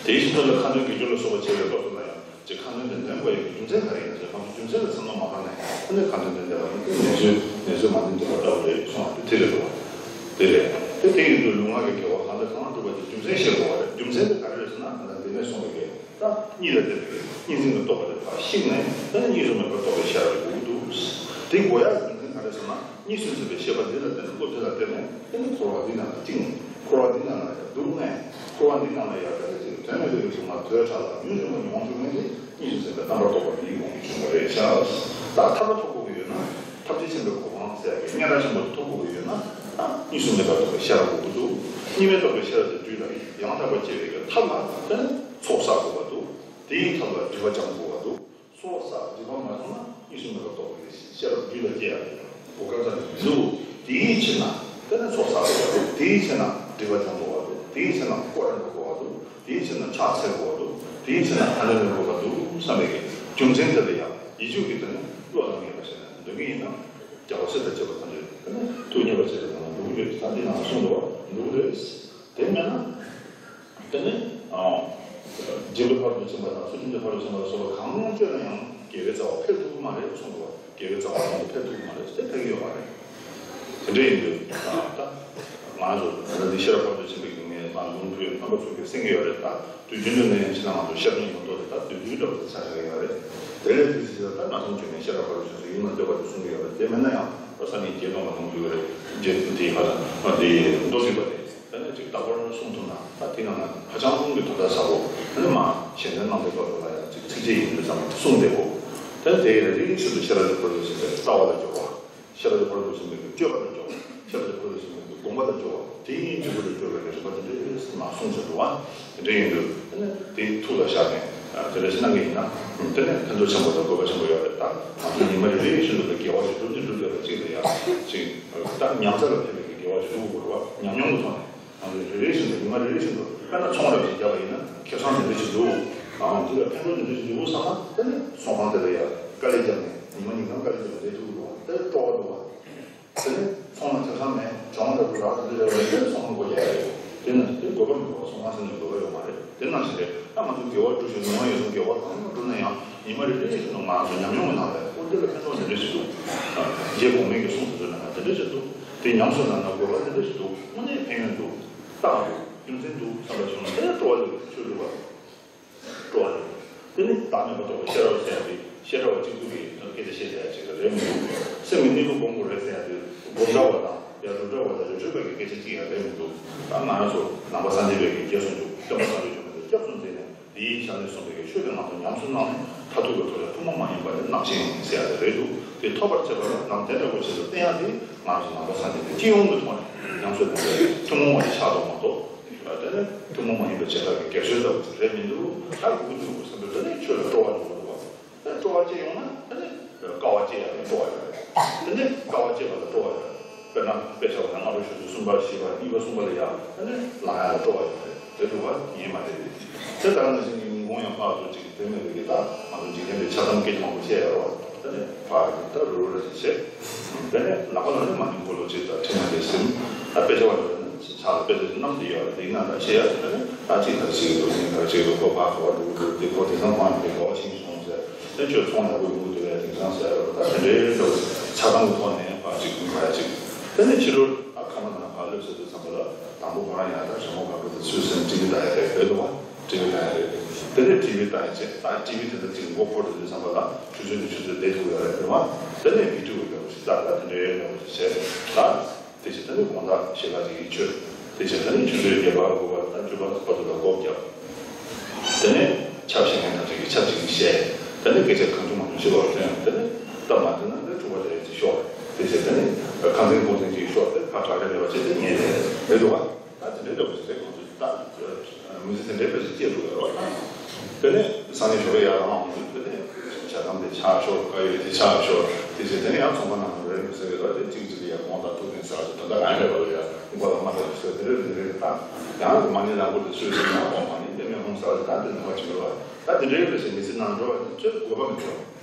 དེའི་ཕྱིར་ད་ལྟ་ཁ་འདོན་དགེ་སྦྱོར་ལ་སོགས་པ་བྱེད་པའི་སྐབས་སུ་ལ་ཡང་། ཅིག་ཁ་འདོན་དེ་འདོན་དགོས་ཡག་གི་རྒྱུ་མཚན་ག་རེ་ཡིན་ཟེར་ན། ང་ཚོ་རྒྱུ་མཚན་ལ་བསམ་བློ་མ་བཏང་ནས་ཨ་ནི་ཁ་འདོན་དེ་འདོན་པ་ཡིན་ཏེ། ནེ་ཙོའི་ནེ་ཙོའི་མ་འདོན་དེ་འདྲ་ལྟ་བུ་རེད་གསུངས་པ་དེ་དེ་རེད་འདུག་བ། དེ་རེད། དེ་དེ་ཡིན་དུས་ལུས་ངག་གི་དགེ་བ་གང་དང་གང་སྒྲུབ་པ་དེ་རྒྱུ་མཚན་ཤེས་དགོས་པ་རེད། རྒྱུ་མཚན་དེ་ག་རེ་རེད་ཟེར་ན། ད་ལྟ་འདི་ནས་གསུངས་པའི་གི་ད་གཉིས་ལ་བརྟེན་པའི་གཉིས་འཛིན་གྱི་རྟོག་པ་དེ་ཕར་བཤིག་ནས། ད་ནི་གཉིས་སུ་མེད་པར་རྟོགས་པའི་ཤེས་རབ་དགོས་ཀྱི་འདུག། དེ་དགོས་ཡག་གི་རྒྱུ་མཚན་ག་རེ་ཟེར་ན། གཉིས་སུ་འཛིན་པའི་ཤེས་པ་འདི་ལ་བརྟེན་ནས། བློ་དེ་ལ་བརྟེན་ནས་དེ་ནི་འཁོར་བ་འདི་ནང་ལ་བཅིངས། འཁོར་བ་འདི་ནང་ལ་ཡང་འདུག་ནས། འཁོར་བ་འདི་ནང་ལ་ཡང་དེ་ལ་ཅིག་དོན་མེད་པའི་གི་སྒྲུང་མ་དོས་དྲགས་ལ་ཡུན་རིང་པོ་མྱོང་བཅུག་ནས། དེ་གཉིས་སུ་འཛིན་པའི་རྣམ་པར་རྟོག་པ་འདི་ཡི་དབང་གིས་བྱུང་བ་རེད་ཤག། ད་ཐར་པ་ཐོབ་དགོས་ཀྱི་ཡོད་ན། ཐབས་མཆོག་ཆེན་པོའི་གོ་འཕང་ཟེར་ཡག་གི་སྙན་གྲགས་ཆེན་པོ་ཐོབ་དགོས་ཀྱི་ཡོད་ན། ད་གཉིས་སུ་མེད་པར་རྟོགས་པའི་ཤེས་རབ་དགོས་ཀྱི་འདུག། གཉིས་མེད་རྟོགས་པའི་ཤེས་རབ་དེ་རྒྱུད་ལ་ཡང་དག་པར་སྐྱེ་བའི་གི་ཐབས་ལ་དེ་ནི་ཚོགས་བསགས་དགོས་པ་འདུག། དེའི་ཐབས་ལ་སྒྲིབ་པ་སྦྱང་དགོས་པ་འདུག། ཚོགས་བསགས་སྒྲིབ་པ་མ་སྦྱངས་ན་གཉིས་སུ་མེད་པར་རྟོགས་པའི་ཤེས་རབ་རྒྱུད་ལ་སྐྱེ་ཡག་གི་གོ་སྐབས་རྩ་ནས་མི་འདུག། དེའི་ཕྱིར་ན་དེ་ནི་ཚོགས་བསགས་དགོས་པ་འདུག། དེའི་ཕྱིར་ན་སྒྲིབ་པ་སྦྱང་དགོས་པ་འདུག། དེའི་ཕྱིར་ན་སྐོར་ར་འགྲོ་དགོས་པ་འདུག། དེའི་ཕྱིར་ན་ཕྱག་འཚལ་དགོས་པ་འདུག། དེའི་ཕྱིར་ན་ཁ་འདོན་དགོས་པ་འདུག་བསམ་པའི་གི་རྒྱུ་མཚན་དེ་ལ་ཡང་ཡིད་འཇུག་གི་དེ་ནི་བློ་ལ་ངེས་པ་བྱས་ནས་འདོན་གི་ཡིན་ན། རྒྱལ་བ་སྲས་དང་བཅས་པ་ཐམས་ཅད་དེ་ནི་ཐུགས་མཉེས་པ་བྱས་པའི་ནང་ལ་འདུག་གི་ཡོད། ད་འདི་ནང་གསུངས་འདུག་བ། འདུག་གི་རེད། དེ་མེད་ན། དེ་ནི། ཨ། སྦྱིན་པའི་ཕ་རོལ་ཏུ་ཕྱིན་པ་དང་ཚུལ་ཁྲིམས་ཀྱི་ཕ་རོལ་ཏུ་ཕྱིན་པ་ལ་སོགས་པ་གང་སྤྱོད་ན་ཡང་དགེ་བའི་རྩ་བ་འཕེལ་ཐུབ་ཀྱི་མ་རེད་གསུངས་འདུག་བ། དགེ་བའི་རྩ་བ་གང་དུ་འཕེལ་ཐུབ་ཀྱི་མ་རེད། དེ་འཕེལ་གྱི་ཡོད་མ་རེད། དེ་འདྲ་ཡིན་དུས་ད་ང་ཚོ་ད་ལྟ་འདི་ཤེས་རབ་ཕ་རོལ་ཏུ་ཕྱིན་པའི་གི་ངས་མ་ལུང་ཕུལ་རྣམ་པ་ཚོ་གིས་གསན་གྱི་ཡོད་རེད། ད་དུས་རྒྱུན་དུ་ནས་ཕྱི་ནང་ང་ཚོ་ཤེས་རབ་སྙིང་པོ་མདོ་དེ་ད་བསྡུས་བསྡུས་འདྲ་པོ་དེ་ཆ་བཞག་གི་ཡོད་རེད། དེ་ལས་དེ་ཕྱི་ད་ལྟ་ང་ཚོ་བྱུང་ནས་ཤེས་རབ་ཕ་རོལ་ཏུ་ཕྱིན་སོགས་ཡིན་ན་འདོད་པ་དེ་གསུང་གི་ཡོད་རེད། དེ་མེད་ན་ཡང་ད་སང་ཉིན་བརྒྱད་སྟོང་པ་ལུང་ཕུལ་གི་རེད། རྗེ་འདིའི་ཧ་ལམ་འདིའི་མདོ་སྡུད་པ་དེ། དེ་ནས་ཅིག་རྟག་པར་གསུང་ཐུབ་ན་ད་དེ་ནང་ན་ཧ་ཅང་གི་དོན་དག་ཟབ་པོ། དེ་ནས་མ་གཞན་དོན་གནང་བའི་སྐབས་སུ་ལ་ཡང་ཅིག་ཚིགས་བཅད་ཡིན་པ་ཙམ་གསུངས་བསྡད་གོ། དེ་ནས་དེ་ཡི་རིགས་ཤིག་ཏུ་ཤེས་རབ་ཀྱི་ཕ་རོལ་ཏུ་ཕྱིན་པའི་ལྟ་བ་ལ་སྦྱོར་བ། ཤེས་རབ་ཀྱི་ཕ་རོལ་ཏུ་ཕྱིན་པའི་སྤྱོད་པ་ལ་སྦྱོར་བ། ཤེས་རབ་ཀྱི་ཕ་རོལ་ཏུ་ཕྱིན་པའི་སྒོམ་པ་ལ་སྦྱོར་བ། དེ་གཉིས་འབྲས་བུ་ལ་སྦྱོར་བའི་རིམ་པ་དེ་འདྲ་མ་གསུངས་ཟེར་འདུག་བ། དེ་འདྲ་ཡིན་དུས་དེ་ནས་དེ་ཐུགས་ལ་བཞག་ནས་དེ་འདྲ་ཞིག་གནང་གི་ཡིན་ན། དེ་ནས་ཕན་ཐོགས་ཆེན་པོ་དང་དགོས་པ་ཆེན་པོ་ཡོད་རེད། ད་ང་ཚོ་ཉི་མ་རེ་རེ་བཞིན་དུ་དགེ་བ་ཞིག་སྒྲུབ་ནས་སྒྲུབ་བསྡད་པ་གཅིག་ལ་ཡང་ཅིག་ད་ཉམས་མྱོང་ལ་ཕན་པའི་དགེ་བ་ཞིག་སྒྲུབ་དགོས་རེད་བ། ཉམས་མྱོང་གི་ཐོག་ནས། རེ་རེ་བཞིན་དུ་ཉི་མ་རེ་རེ་བཞིན་དུ་དཔེར་ན་ཚོང་ར་ཞིག་བརྒྱབ་པ་ཡིན་ན་ཁེ་བཟང་དེ་འདྲ་ཞིག་འདུག་ཨང་། འདི་ལ་ཕན་ཐོགས་དེ་འདྲ་ཞིག་འདུག་བསམ་ན་དེ་ནི་ཚོང་ཁང་དེ་ལ་ཡ་དཀའ་ལས་བརྒྱབ་ནས་ཉི་མ་ཉིན་གང་དཀའ་ལས་བརྒྱབ་ནས་བསྡད་ཐུབ་ཀྱི་འདུག་བ། དེ་སྤྲོ་བ་འདུག་བ། དེ་ནི་ཚོང་ལ་ཁེ་བཟང་མེད། གྱོང་ལྟ་བུ་རག་ཏུ་འདི་ལས་བ་ཡིན་ཚོང་ཁང་སྒོ་རྒྱག་ཡ་རེད། དེ་ན་དེ་དགོས་པ་མི་འདུག་བ། ཚོང་ཁང་ཟེར་ནས་དགོས་པ་ཡོད་མ་རེད། དེ་ནང་བཞིན་རེད། ད་ང་ཚོ་དགེ་བ་སྒྲུབ་ཞིང་ནོར་ཡོད་དུ་དགེ་བ་གང་ཡང་བསྒྲུབས་ན་ཡང་ཉི་མ་རེ་རེ་བཞིན་དུ་ང་ཚོ་ཉམས་མྱོང་གི་ནང་ལས་ཨོ་འདི་ལ་ཕན་ཐོགས་འདི་འདྲ་ཞིག་འདུག་རྗེ་གོང་མའི་གི་གསུང་དེ་ཚོའི་ནང་ལ་འདི་འདྲ་ཞིག་འདུག་དེ་ཉམས་སུ་བླངས་ན་དགོས་པ་འདི་འདྲ་ཞིག་འདུག་དངོས་གནས་ཕན་ཡོན་འདུག་རྟགས་འདུག་རྒྱུ་མཚན་འདུག་བསམ་པ་བྱུང་ན་དེ་སྤྲོ་བ་འདུག་ཆོས་སྒྲུབ་པ། སྤྲོ་བ་རེད། དེ་ནི་བདག་མེད་པ་རྟོགས་པའི་ཤེས་རབ་ཟེར་ཡག་དེ་ཤེས་རབ་གཅིག་པུ་གིས་སྐད་ཆ་བཤད་བསྡད་ཡག་ཅིག་རེད་མི་འདུག་སེམས་ཀྱི་གནས་ལུགས་སྒོམ་དགོས་རེད་ཟེར་ཡག་དེ་སྒོམ་གྲྭ་བ་དང་ཡ་སྒྲུབ་གྲྭ་བ་དང་རི་ཁྲོད་པ་གི་སྐད་ཆ་གཅིག་ཡང་རེད་མི་འདུག་ད་ང་རང་ཚོ་ནང་པ་སངས་རྒྱས་པའི་གི་རྗེས་སུ་འཇུག་སྟོན་པ་སངས་རྒྱས་བྱུང་བ་དེ་སྐྱབས་སུ་འཛིན་ནས་འདིའི་ཞལ་ནས་གསུངས་པའི་གི་ཆོས་དེ་ང་ཚོ་ཉམས་སུ་བླངས་ནས་མཐར་ཐུག་གི་ཐོག་ལ་ཐུན་མོང་མ་ཡིན་པ་ནི་རྣམ་མཁྱེན་ཡིན་ཟེར་ཡག་དེ་རེད་འདུག་དེ་ཐོབ་པར་བྱེད་པ་ལ་ནང་བསྟན་འདྲ་བོ་ཞིག་ལ་བསྟན་ཡག་དེ་ང་ཚོ་ནང་པ་སངས་རྒྱས་པའི་སྤྱི་ཡོངས་ཀྱི་ཐོག་ནས་ཉམས་སུ་ལེན་པའི་ཐུན་མོང་བ་ཞིག་ཆགས་འདུག་མ་གཏོགས། དེ་ནི་ཐུན་མོང་མ་ཡིན་པའི་བྱེ་བྲག་གི་སྒེར་ཆོས་ལྟ་བུ་ཅིག་རེད་མི་འདུག་ད་དགོས་ཀྱི་འདུག་བསམ་པའི་དེ་ནི་ཆོས་ལ་སྤྲོ་བ་འགྲོ་གི་འདུག་བ། དེ་སྤྲོ་བ་སྐྱེ་ཡོང་ན་དེ་ནི་དཀའ་བ་སྐྱེ་ཡག་གི་སྤྲོ་བ་ཡོད་རེད། དེ་ནི་དཀའ་བ་སྐྱེ་བ་ལ་སྤྲོ་བ་ཡོད་རེད། དཔེར་ན་དཔེ་ཆ་བ་ན་སྔ་དྲོ་ཞོགས་ཀྱི་གསུམ་པ་བཞི་པ་གཉིས་པ་གསུམ་པ་ལ་ཡང་དེ་ནི་ལངས་ཡག་ལ་སྤྲོ་བ་ཡོད་རེད། དེ་འདུག་བ་ཡིན་མ་རེད། དེ་ལྟར་ན་ཞིག་ཉིན་གུང་ཡང་ཕར་ཚུར་ཅིག་དེ་མེད་པའི་གི་ད་ང་ཚོ་འཇིག་རྟེན་པའི་ཆགས་སྡང་སྐད་ཆ་མང་པོ་བཤད་ཡོད་རེད་བ། དེ་ནི་ཕར་ད་རུ་རུ་ར་ཅིག་བྱས། དེ་ནས་ལག་པ་ལ་ནི་མ་ཎི་འཁོར་ལོ་གཅིག་དང་ཕྲེང་བ་གཅིག་ཟིན། ད་དཔེ་ཆ་བ་འདྲ་ནི་ཕྱག་ལ་དཔེ་དེ་བསྣམས་ཏེ་ཡོད་རེད། དེ་ཡིན་ན་ད་ཤེས་ཡག་དེ་ནི་ད་གཅིག་དང་གཅིག་ལོ་ཉིན་དང་གཅིག་ལོ་ཁོ་ཕར་ཁོ་འགྲོ་འགྲོ་དེ་ཁོ་དེང་སང་མང་དེ་གོ་བ་ཕྱིན་སོང་ཟེར། དེ་ཁྱོད་ཚོང་ཡག་པོ་ཡོང་གི་འདུག་ལས་དེང་སང་ཟེར་རོ། ད་དེ་འདྲའི་འདྲ་བོ་ཆགས་སྡང་གི་ཐོག་ནས་ཕར་གཅིག་ཕར་གཅིག་དེ་ནས་ཕྱི་རོལ་ཨ་ཁ་མ་ན་ཕར་སླེབས་ཟེར་དུས་ཙམ་པ་ལ་དང་པོ་ཁོ་རང་ཡང་ད་ཞྭ་མོ་ག་གི་དེ་ཚུལ་སེམས་ཀྲི་བི་ལྟ་ཡག་རེད་བོད་དུ་བ། ཀྲི་བི་ལྟ་ཡག་རེད། དེ་ནས་ཀྲི་བི་ལྟ་ཡག་བྱས། ད་ཀྲི་བི་དེ་ལ་ཅིག་མགོ་འཁོར་དུས་ཙམ་པ་ལ་ཆུ་ཚོད་ནས་ཆུ་ཚོད་བསྡད་ཐུབ་ཡོད་རེད་བ། དེ་ནས་བི་ཌི་ཡོ་འདྲ་བོ་ཞིག་ལྟ། ད་དེ་འདྲའི་འདྲ་བོ་ཞིག་བྱས། ད་དེ་བྱས་ད་ནི་དགོང་དག་ཞལ་ཁ་ཅིག་གིས་མཆོད། དེ་བྱས་ད་ནི་ཆུ་ཚོད་བརྒྱད་པ་དགུ་པ་དང་བཅུ་པ་བར་དུ་ལ་སྒོ་བརྒྱབ། དེ་ནས་ཆབ་བཤད་མཁན་ཐམས་ཅད་ཀྱིས་ཆབ་ཅིག་གིས་བཤད། དེ་ནས་སྐད་ཆ་གང་བྱུང་མང་བྱུང་ཞིག་ལ་ཐོན། དེ་ནས་སྟབས་མ་བདེ་ན་འདི་འཁྲུག་པ་རེ་ཅིག་ཤོར། དེ་བྱས་ད་ནི་ཁང་ཚན་གོང་ཚན་ཅིག་ཤོར་ཏེ་ཕར་དྲག་ལས་མེད་པ་བྱས་ཏེ་ཉལ་ནས་རེད་འདུག་བ། ད་དེ་འདྲའི་འདྲ་བོ་ཞིག་རེད། ཁོང་ཚོས་ད་མི་ཚེ་དེ་འདྲའི་དཔེ་ཞིག་སྐྱེལ་འགྲོ་ཡོད་རེད་བ། དེ་ནས་སང་ཉིན་ཞོགས་པ་ཡར་ལངས་འོང་དུས་དེ་ནས་ཇ་དམ་དེ་ཆག་ཤོར། དཀར་ཡོལ་དེ་ཆག་ཤོར། དེ་བྱས་དེ་ནས་ཡང་ཚོང་པ་ནང་ལ་རེད་མི་ཟེར་གི་རེད་དེ་གཅིག་གཅིག་ལ་ཡར་དགོངས་དག་ཐུགས་ཕན་ཟེར་བ་ཞིག་ད་ལྟ་རང་རེད་བ་ལ་ཡར་དགོངས་པ་ལ་མ་ཐུག་ཟེར་དེ་རེད་དེ་རེད། ད་ཡང་མ་ཎི་ལམ་བུ་དེ་སུས་ཟེར་ན་ཨོ་མ་ཎི་པདྨེ་ཧཱུྃ་ཟེར་བ་ཞིག་ད་དེ་ནོར་བ་ཅིག་རེད་བ། ད་དེ་འདྲའི་དཔེ་ཞིག་མི་ཚེ་ནང་འགྲོ་བ་དེ་ཚོས་དགོས་པ་མི་འདུག་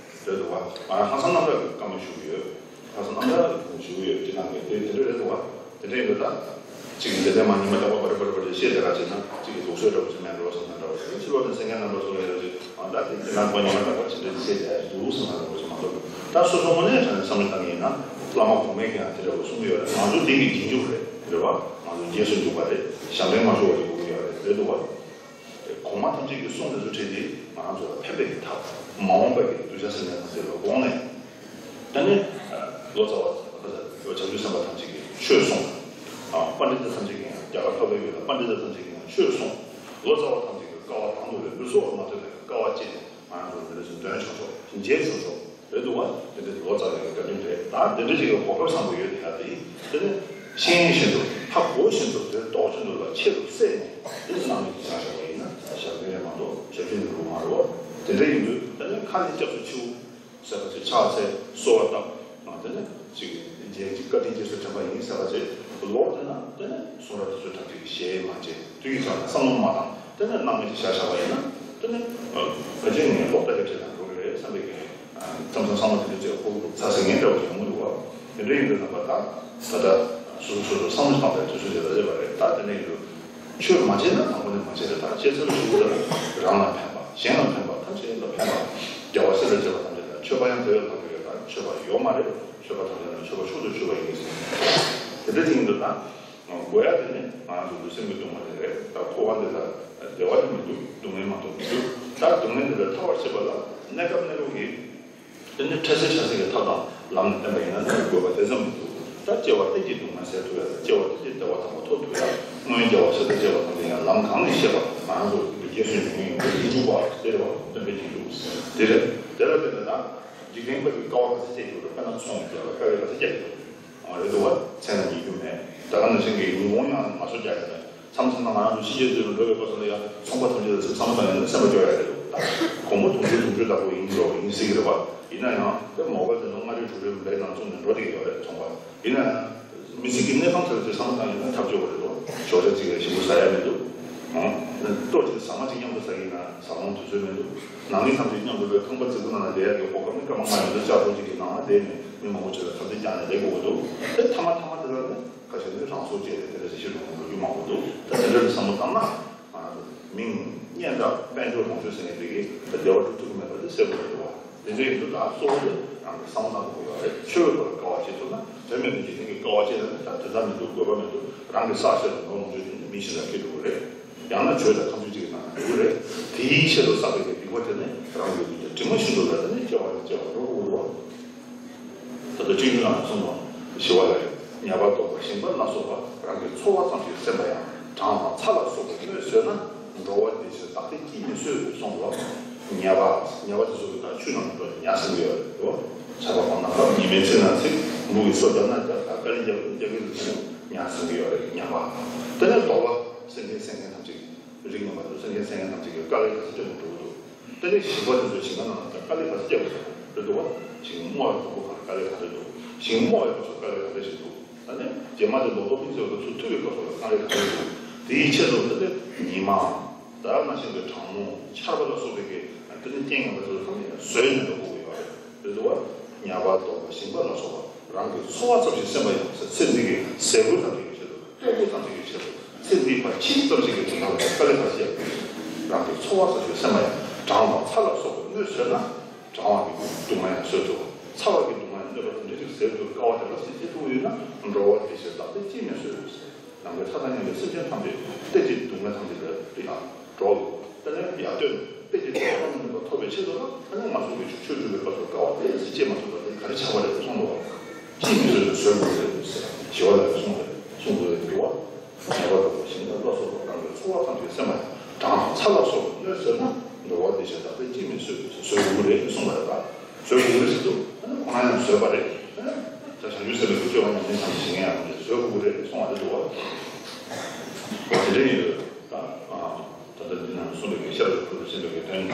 རེད་འདུག་བ། ང་རང་ལྷག་བསམ་རྣམ་དག་གི་བཀའ་མོལ་ཞུ་གི་ཡོད། ཁ་སང་རྣམ་ཐར་གྱི་ཐོག་ཞུ་གི་ཡོད་ཅེས་གནང་གི་དེ་དེ་འདྲ་རེད་འདུག་བ། དེ་འདྲ་ཡིན་དུས་ད། གཅིག་གིས་དེ་ལྟར་མ་ཉི་མ་རྟག་པར་བར་བར་བར་བཤད་དེ་ག་བྱེད་ན་གཅིག་གིས་ལུགས་སྲོལ་འདྲ་བོ་ཞིག་མེད་འགྲོ་བསམ་ན་འདྲ་བོ་ཞིག་ཕྱི་ལོགས་ནས་མཚན་མཁན་རྣམ་པ་ཚོ་ལ་ཡང་ཅིག་ཨ་ད་དེ་དེ་ནང་པ་ཉི་མ་རྟག་པར་ཇི་འདྲ་ཞིག་བཤད་དེ་འདུག་བསམ་ན་འདྲ་བོ་ཞིག་མ་གཏོགས། ད་སོ་སོ་དངོས་གནས་དྲང་ནས་བསམ་བློ་བཏང་གི་ཡིན་ན་བླ་མ་གོང་མས་ཀྱང་དེ་འདྲ་བོ་གསུང་གི་ཡོད་རེད། ང་ཚོ་འདི་གི་རྗེས་འཇུག་རེད་རེད་བ། ང་ཚོ་རྗེས་སུ་འཇུག་པ་རེད། ཞབས་འདྲེན་མ་ཞུ་བ་ཞིག་དགོས་ཀྱི་ཡོད་རེད་རེད་འདུག་བ། གོང་མ་ཐམས་ཅད་ཀྱིས་གསུངས་དེ་ཚོ་ཁྲིད་དེ་ང་རང་ཚོ་ལ་ཕན་པའི་གི་ཐབས། མ་འོངས་པ་གི་གདུལ་བྱ་སེམས་ཅན་ཐམས་ཅད་ལ་དགོངས་ནས། ད་ནི་ལོ་ཙཱ་བ་བྱང་ཆུབ་སེམས་དཔའ་ཐམས་ཅད་ཀྱིས་ཆོས་གསུངས། པཎྜི་ཏ་ཐམས་ཅད་ཀྱིས་ཡང་རྒྱ་གར་འཕགས་པའི་ཡུལ་ལ་པཎྜི་ཏ་ཐམས་ཅད་ཀྱིས་ཡང་ཆོས་གསུངས། ལོ་ཙཱ་བ་ཐམས་ཅད་ཀྱིས་དཀའ་བ་དང་དུ་ལེན་པའི་སྲོག་མ་ཐོབ་པའི་དཀའ་བ་སྤྱད་ནས་ང་རང་ཚོ་འདི་འདྲ་ཞིག་འདོན་ཆོག་ཆོག་མཇལ་ཆོག་ཆོག་རེད་འདུག་བ། དེ་འདྲ་ལོ་ཙཱ་བའི་བཀའ་དྲིན་རེད། ད་དེ་འདྲ་ཞིག་གི་གོ་སྐབས་བཟང་པོ་ཡོད་དེ་ཡ་དེ་དེ་ནི་ཤེས་ཡོན་བཞིན་དུ་ཧ་གོ་བཞིན་དུ་དེ་རྟོགས་བཞིན་དུ་ལ་ཆེད་དུ་བསྲེས་ནས་དེ་ནི་སྣང་མེད་ཀྱི་བྱ་བཞག་པ་ཡིན་ན་ཞབས་འདྲེན་མ་གཏོགས་ཞབས་འདྲེན་དུ་མ་རུང་བ། དེ་འདྲ་ཡིན་དུས་དེ་ནི་ཁ་ནས་སྐྱབས་སུ་མཆིའོ་ཟེར་བ་ཚོས་ཕྱག་འཚལ་གསོལ་བ་བཏབ་ང་དེ་ནི་ཅིག་རྗེ་ཅིག་བཀའ་དྲིན་རྗེས་སུ་དྲན་པ་ཡིན་ཟེར་བ་ཚོས་ལོག་དེ་ན་དེ་ནི་གསུང་རབ་དེ་ཚོ་དྲག་ཅིག་ཞལ་མ་མཇལ་དུས་ཀྱི་ཆ་ནས་བསམ་བློ་མ་བཏང་དེ་ནི་སྣང་མེད་ཀྱི་བྱ་བཞག་པ་ཡིན་ན་དེ་ནི་ཕལ་ཆེར་ངས་ལོག་ལྟ་གི་ཁྲིད་དང་འགྲོ་གི་རེད་བསམ་པའི་གི་མཚམས་མཚམས་བསམ་བློ་དེ་འདྲ་ཅིག་ཁོ་ཚ་ཟེར་ངེས་འདྲ་བོ་ཡོང་གི་འདུག་བ། དེ་འདྲ་ཡིན་དུས་རྣམ་པ་དག་ད་ལྟ་སོ་སོ་སོ་སོ་བསམ་བློ་བཏང་པའི་དུས་ཚོད་དེ་ལ་སླེབས་པ་རེད། ད་དེ་ནས་ཡིན་དུས་ཆོས་མ་བྱས་ན་དང་པོ་ནས་མ་བྱས་རེད། ད་བྱས་ཚར་ཞུ་དུས་རང་ལ་ཕན་པ་གཞན་ལ་ཕན་པ་ཐམས་ཅད་ལ་ཕན་པ་རྒྱལ་བ་སྲས་དང་བཅས་པ་ཐམས་ཅད་ལ་མཆོད་པ་ཡང་དེ་བས་ལྷག་གི་ཡོད། ད་མཆོད་པ་ཡོད་མ་རེད། མཆོད་པ་ཐམས་ཅད་ལ་མཆོད་པ་མཆོག་ཏུ་ཞུ་བ་ཡིན་ཟེར། དེ་འདྲ་ཅིག་ཡིན་དུས་ད་དགོས་ཡ་དེ་ནི་ང་ཚོ་ལུས་སེམས་ཀྱི་སྡུག་བསྔལ་དེ་རེད། ད་འཁོར་བ་འདི་ལ་བདེ་བ་ནི་མི་འདུག་སྡུག་བསྔལ་མ་གཏོགས་མི་འདུག་ད་སྡུག་བསྔལ་འདི་ལས་ཐར་བར་བྱེད་པ་ལ་གནས་སྐབས་གནས་སྐབས་ཀྱི་དེ་ནི་འཕྲལ་སེལ་འཕྲལ་སེལ་གྱི་ཐབས་དང་ལམ་ནི་བསྟན་པ་ཡིན་ན་ནི་དགོས་པ་དེ་ཙམ་མི་འདུག་ད་སྐྱེ་བ་གཏན་གྱི་སྡུག་བསྔལ་སེལ་ཐུབ་ཡ་དང་སྐྱེ་བ་གཏན་གྱི་བདེ་བ་དམ་པ་ཐོབ་ཐུབ་ཡ། སྔོན་རྒྱལ་བ་སྲས་དང་བཅས་པ་ཐམས་ཅད་ཡང་ལམ་གང་ནས་བཤད་པ་ང་རང་ཚོ་རྒྱལ་སྲས་ཡོངས་ཡིན་པའི་ཡིད་འཇུག་པ་དེ་རེད་བ། སྟོན་པའི་ཡིད་འཇུག་དེ་རེད། དེ་ལ་བརྟེན་ནས་ད་འཇིག་རྟེན་པ་གི་དཀའ་བ་ག་ཚད་སྤྱད་ཡོད་རེད། དཔེར་ན་ཚོང་རྒྱག་ལ་དཀའ་བའི་ག་ཚད་སྤྱད་ཡོད་རེད། ཨ་རེད་འདུག་བ། མཚན་ལ་ཉེ་རྒྱུ་མེད། ད་ག་ནང་བཞིན་གྱི་ཉིན་གུང་ཡང་མ་སོ་རྒྱག་ཡ་མེད། མཚམས་མཚམས་ན་ང་རང་ཚོ་ཕྱི་རྒྱལ་དུ་འགྲོ་བའི་སྐབས་སུ་ལ་ཡང་ཚོང་པ་ཐམས་ཅད་ལ་ཚིག་བསམ་བློ་བཏང་ཡ་ནི་སེམས་པ་སྐྱོ་ཡ་རེད་འདུག་ད་སྒོར་མོ་དུང་ཕྱུར་དུང་ཕྱུར་ལྟ་བུ་ཡིན་འགྲོ་ཡིན་སྲིད་ཀྱི་རེད་བ། ཡིན་ན་ཡང་དེ་མོ་གལ་དེ་ནང་ལྔ་རེ་དྲུག་རེ་བེག་ནང་བཙུགས་ནས་འགྲོ་བསྡད་ཀྱི་ཡོད་རེད་ཚོང་པ། ཡིན་ན་ཡང་ མི་ཚེ་གི་གནས་སྟངས་དེ་ཚོ་བསམ་བློ་བཏང་ཡོང་ན་ཐབས་སྐྱོ་བོ་རེད་དོ། ཞོགས་ཇ་གཅིག་ལ་ཞིམ་པོ་ཟ་ཡ་མི་འདུག་ཨང་། ལྟོ་གཅིག་ཟ་མ་གཅིག་མཉམ་དུ་ཟ་གི་ཡིན་ན་ཟ་ལོང་དུས་ཚོད་མི་འདུག་ནང་མི་ཐམས་ཅད་མཉམ་དུ་ལོས་ཁང་པ་རྫིག་པོ་ནང་ལ་བསྡད་ཡ་གི་གོ་སྐབས་ནི་སྐར་མ་ལྔ་ཡོད་འདུག་ལྕགས་ཐོག་གཅིག་གི་ནང་ལ་བསྡད་ནས་མི་མང་པོ་ཅིག་ལ་ཁ་གཏད་བཅག་ནས་བསྡད་དགོས་ཀྱི་འདུག་དེ་མཐའ་མ་མཐའ་མ་དེ་ལ་ནི་ཁ་ཤས་ནི་རང་སྲོག་བཅད་དེ་དེ་འདྲ་ཞིག་ཤི་འགྲོ་མི་འགྲོ་རྒྱུ་མང་པོ་འདུག་ད་དེ་འདྲ་ལ་བསམ་བློ་བཏང་ན། མིང་སྙན་གྲགས་དཔལ་འབྱོར་ལོངས་སྤྱོད་ཟེར་མཁན་དེ་གིས་བདེ་བ་སྒྲུབ་ཐུབ་ཀྱི་མེད་པ་དེ་གསལ་པོ་རེད་བ། དེ་འདྲ་ཡིན་དུས་ད་གཙོ་བོ་དེ་རང་གི་བསམ་བློ་བཏང་དགོས་ཡོད་རེད། ཆོས་ཀྱི་སྐོར་ལ་དཀའ་བ་སྤྱད་ཐུབ་ན་དོན་མེད་པའི་འཇིག་རྟེན་གྱི་དཀའ་བ་སྤྱད་ན་ནི་ད་དོན་དག་མི་འདུག་དགོས་པ་མི་འདུག་རང་གི་བསགས་ཚད་དང་ནོར་ལོངས་སྤྱོད་དེ་ནི་མི་གཞན་ལ་སྐྱེལ་ཐུབ་ཀྱི་རེད། ཡང་ན་ཆོས་དང་ཁ་མཆུ་གཅིག་གི་ནང་ནས་འདུག་རེད། དེའི་ཆེད་དུ་བསགས་པའི་གི་སྡིག་པ་དེ་ནི་རང་གི་དྲི་མ་བཞིན་དུ་ལ་དེ་ནི་སྐྱེ་བ་ནས་སྐྱེ་བར་འགྲོ་དགོས་རེད་བ། ད་ལྟ་སྤྱོད་འཇུག་ནང་གསུངས་པ། ཞི་བ་ལྷ་ཡི་ཉ་པ་རྡོག་པ་ཞིང་པ་ལ་སོགས་པ་རང་གི་འཚོ་བ་ཙམ་ཞིག་སེམས་པ་ཡང་གྲང་དང་ཚ་ལ་སོགས་པའི་གནོད་བཟོད་ན། འགྲོ་བ་བདེ་ཕྱིར་བདག་ལྟས་ཅིས་མི་བཟོད་གསུངས་པ། ཉ་པ་ཉ་པ་དེ་ཚོ་གི་ད་ཆུ་ནང་དུ་ཉ་ཟེར་གྱི་ཡོད་རེད་དོ། ཆར་པ་བབས་ན་བབས། ཉི་མའི་ཚིག་ན་ཚིག་འབུ་གི་སོ་བརྒྱབ་ན་བརྒྱབ། ད་དཀའ་ལས་རྒྱག་རྒྱག་གི་རེད། ཉ་ཟེར་གྱི་ཡོད་རེད། ཉ་པ། དེ་ནས་རྡོག་པ་སེམས་ཅན་སེམས་ཅན་ཐམས་ཅད་རིགས་ངན་པ་དང་སེམས་ཅན་སེམས་ཅན་ཐམས་ཅད་ཀྱི་དཀའ་ལས་ག་ཚོད་སྤྲད་ནས་འགྲོ་གི་འདུག་དེ་ནས་ཞིང་པ་དེ་ཚོ་ཞིང་ཁ་ནང་ལ་དཀའ་ལས་ག་ཚོད་བརྒྱབ་པ་རེད་འདུག་བ། ཞིང་རྨོ་བའི་གོང་བུ་གང་ལ་དཀའ་ལས་ག་ཚོད་འདུག་ཞིང་རྨོ་བའི་སྐབས་སུ་དཀའ་ལས་ག་ཚོད་ཞིག་འདུག་ད་ནི་རྗེས་མ་དེ་ལོ་ཏོག་སྨིན་ཚར་བའི་སྐབས་སུ་འཐུ་བའི་སྐབས་སུ་ལ་དཀའ་ལས་ག་ཚོད་འདུག་དེའི་ཆེད་དུ་ད་ནི་ཉི་མ་དང་ནང་བཞིན་གྱི་གྲང་མོ་ཆར་པ་ལ་སོགས་པའི་གི་ད་ནི་རྐྱེན་ངན་པ་ཚོ་ཚང་མ་བཟོད་ནས་འགྲོ་དགོས་ཀྱི་ཡོད་རེད། རེད་འདུག་བ། ཉ་པ་རྡོག་པ་ཞིང་པ་ལ་སོགས་པ་རང་གི་འཚོ་བ་ཙམ་ཞིག་སེམས་པ་ཡང་ཟེར། ཚེ་འདི་གི་ཟས་གོས་ཙམ་ཞིག་གི་ཆེད་དུ། ལྟོ་གོས་ཙམ་ཞིག་གི་ཆེད་དུ། ཚེ་འདི་ཕར་ཕྱིན་ཙམ་ཞིག་གི་དོན་དག་ལ་དཀའ་ལས་ཁ་ཤས་རྒྱག་དགོས། རང་གི་འཚོ་བ་ཙམ་ཞིག་སེམས་པ་ཡང་གྲང་བ་ཚ་ལ་སོགས་པའི་གནོད་བཟོད་ན། གྲང་བ་གི་སྡུག་བསྔལ་ཡང་བཟོད་ཐུབ། ཚ་བ་གི་སྡུག་བསྔལ་གནོད་པ་དེ་འདྲ་ཞིག་ཟད་ཐུབ། དཀའ་བ་དེ་འདྲ་ཞིག་སེལ་ཐུབ་ཡོད་ན། འགྲོ་བ་བདེ་ཕྱིར་བདག་ལྟས་ཅིས་མི་བཟོད། ནམ་མཁའི་མཐའ་དང་མཉམ་པའི་སེམས་ཅན་ཐམས་ཅད་ཏན་ཏན་སྡུག་བསྔལ་ཐམས་ཅད་ལས་ཡར་འགྲོ། ཏན་ཏན་ཡར་ཐོན། ཏན་ཏན་སྡུག་བསྔལ་མེད་པ་ཐོབ་པའི་ཆེད་དུ་ལ། ཨ་ནི་ང་ཚོ་གི་ཆོས་སྒྲུབ་པའི་སྐབས་སུ་དཀའ་བ་དེ་སེལ་བྱེད་མ་ཐུབ་པ་དེ་ག་རེ་ཆགས་པ་རེད་གསུངས་པ། ཅིས་མི་བཟོད་པའི་བཟོད་དགོས་རེད་ཟེར། ཞི་བ་ལྷས་གསུངས་རེད། གསུངས་དགོས་རེད་འདུག་བ། ཉ་པ་རྡོག་པ་ཞིང་པ་ལ་སོགས་པ་རང་གི་འཚོ་བ་ཐམས་ཅད་སེམས་པ་གྲང་དང་ཚ་ལ་སོགས་པའི་གནོད་བཟོད་ན། འགྲོ་བ་བདེ་ཕྱིར་བདག་ལྟས་ཅིས་མི་བཟོད། བཟོད་དགོས་རེད་གསུངས་པ་རེད་ད། བཟོད་དགོས་རེད་ཟེར་དུས་ཨ་ནི་ཁོ་རང་ཡང་བཟོད་པ་རེད། ད་བྱང་ཆུབ་སེམས་དཔའི་སྤྱོད་པ་ཉམས་ལེན་བྱེད་མཁན་ཡང་བཟོད་དགོས་རེད་གསུངས་པ་རེད་འདུག་བ། དེ་འདྲ་ཡིན་དུས་ད་ད་ལྟ་འདི་ནང་གསུངས་པའི་ཤེས་རབ་ཀྱི་ཕུང་པོ་ཆེན་པོའི་དོན།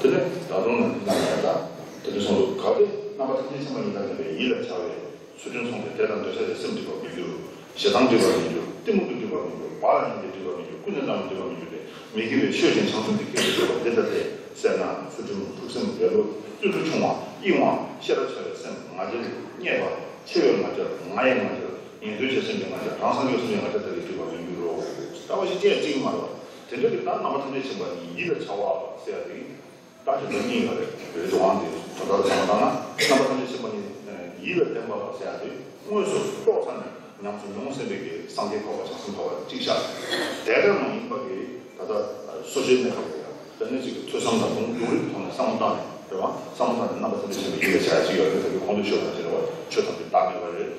དེ་ནས་ད་དུང་ནང་འདི་ནང་ཡང་ད་དེ་འདྲ་གསུངས་འདུག་གལ་ཏེ་རྣམ་པ་ཐམས་ཅད་མཁྱེན་པ་ཉིད་དང་ལྡན་པའི་ཡིད་ལ་བྱ་བའི་ཚུལ་ཁྲིམས་སྲུང་སྟེ། དད་དང་འདོད་ཆགས་ཀྱི་སེམས་སྒྲིབ་པར་མི་འགྱུར། ཞེ་སྡང་སྒྲིབ་པར་མི་འགྱུར། གཏི་མུག་གི་སྒྲིབ་པར་མི་འགྱུར། བག་ལ་ཉལ་གྱི་སྒྲིབ་པར་མི་འགྱུར། ཀུན་ནས་བསླངས་པའི་སྒྲིབ་པར་མི་འགྱུར་ཏེ། མི་དགེ་བའི་ཆོས་ཀྱི་བྱང་སེམས་ཀྱི་སྐད་དུ་བརྗོད་པ་འདི་ལྟ་སྟེ། སེར་སྣ་ཚུལ་ཁྲིམས་འཁྲུགས་སེམས་འདོད་བློ་བརྟུལ་ཞུགས་ཆུང་བ་གཡེང་བ་ཤེས་རབ་འཆལ་བའི་སེམས་ང་རྒྱལ་བརྙས་པ་ཆེ་བའི་ང་རྒྱལ་ང་ཡི་ང་རྒྱལ་ངན་འགྲོའི་ཆ་སེམས་ཀྱི་ང་རྒྱལ་རང་སངས་རྒྱས་སུ་ཡང་ང་རྒྱལ་དག་གིས་སྒྲིབ་པར་མི་འགྱུར་རོ། ལྟ་བ་ཞིག་ཅེས་བརྩི་གི་མ་རེད་བ། དེ་འདྲ་གི་ད་རྣམ་པ་ཐམས་ཅད་མཁྱེན་པ་ཉིད་ཡིད་ལ་བྱ་བ་ཟེར་ཡ་དེ། ད་དེ་ཚོ་གཉིས་ལ་རེད། རེད་དོ་དབང་དེ་དོན་དག་བྱ་བ་ལྟར་ན་རྣམ་པ་ཐམས་ཅད་མཁྱེན་པ་ཉིད་ཡིད་ལ་བརྟན་པ་ཟེར་ཡ་དེ་དངོས་སུ་རྟོགས་ཚར་ནས་ཉམས་སུ་མྱོང་ཟིན་པའི་གི་སངས་རྒྱས་འཁོར་བ་བྱང་སེམས་འཁོར་བ་གཅིག་ཤར། དེ་ལྟར་མ་ཡིན་པ་གི་ད་ལྟ་སོ་སོའི་གནས་སྐབས་ལ་ཡང་དེ་ནས་ཅིག་ཐོས་བསམ་དང་ལུང་ལུང་རིགས་ཐོག་ནས་བསམ་བློ་བཏང་ནས་རེད་བ། བསམ་བློ་བཏང་ནས་རྣམ་པ་ཐམས་ཅད་མཁྱེན་པ་ཡིད་ལ་བྱ་ཡ་གཅིག་ཡོད་རེད། ད་གི་གོང་དུ་ཞུས་པ་ནང་བཞིན་རེད་བ། ཆོས་ཐམས་ཅད་བདག་མེད་པ་རེད།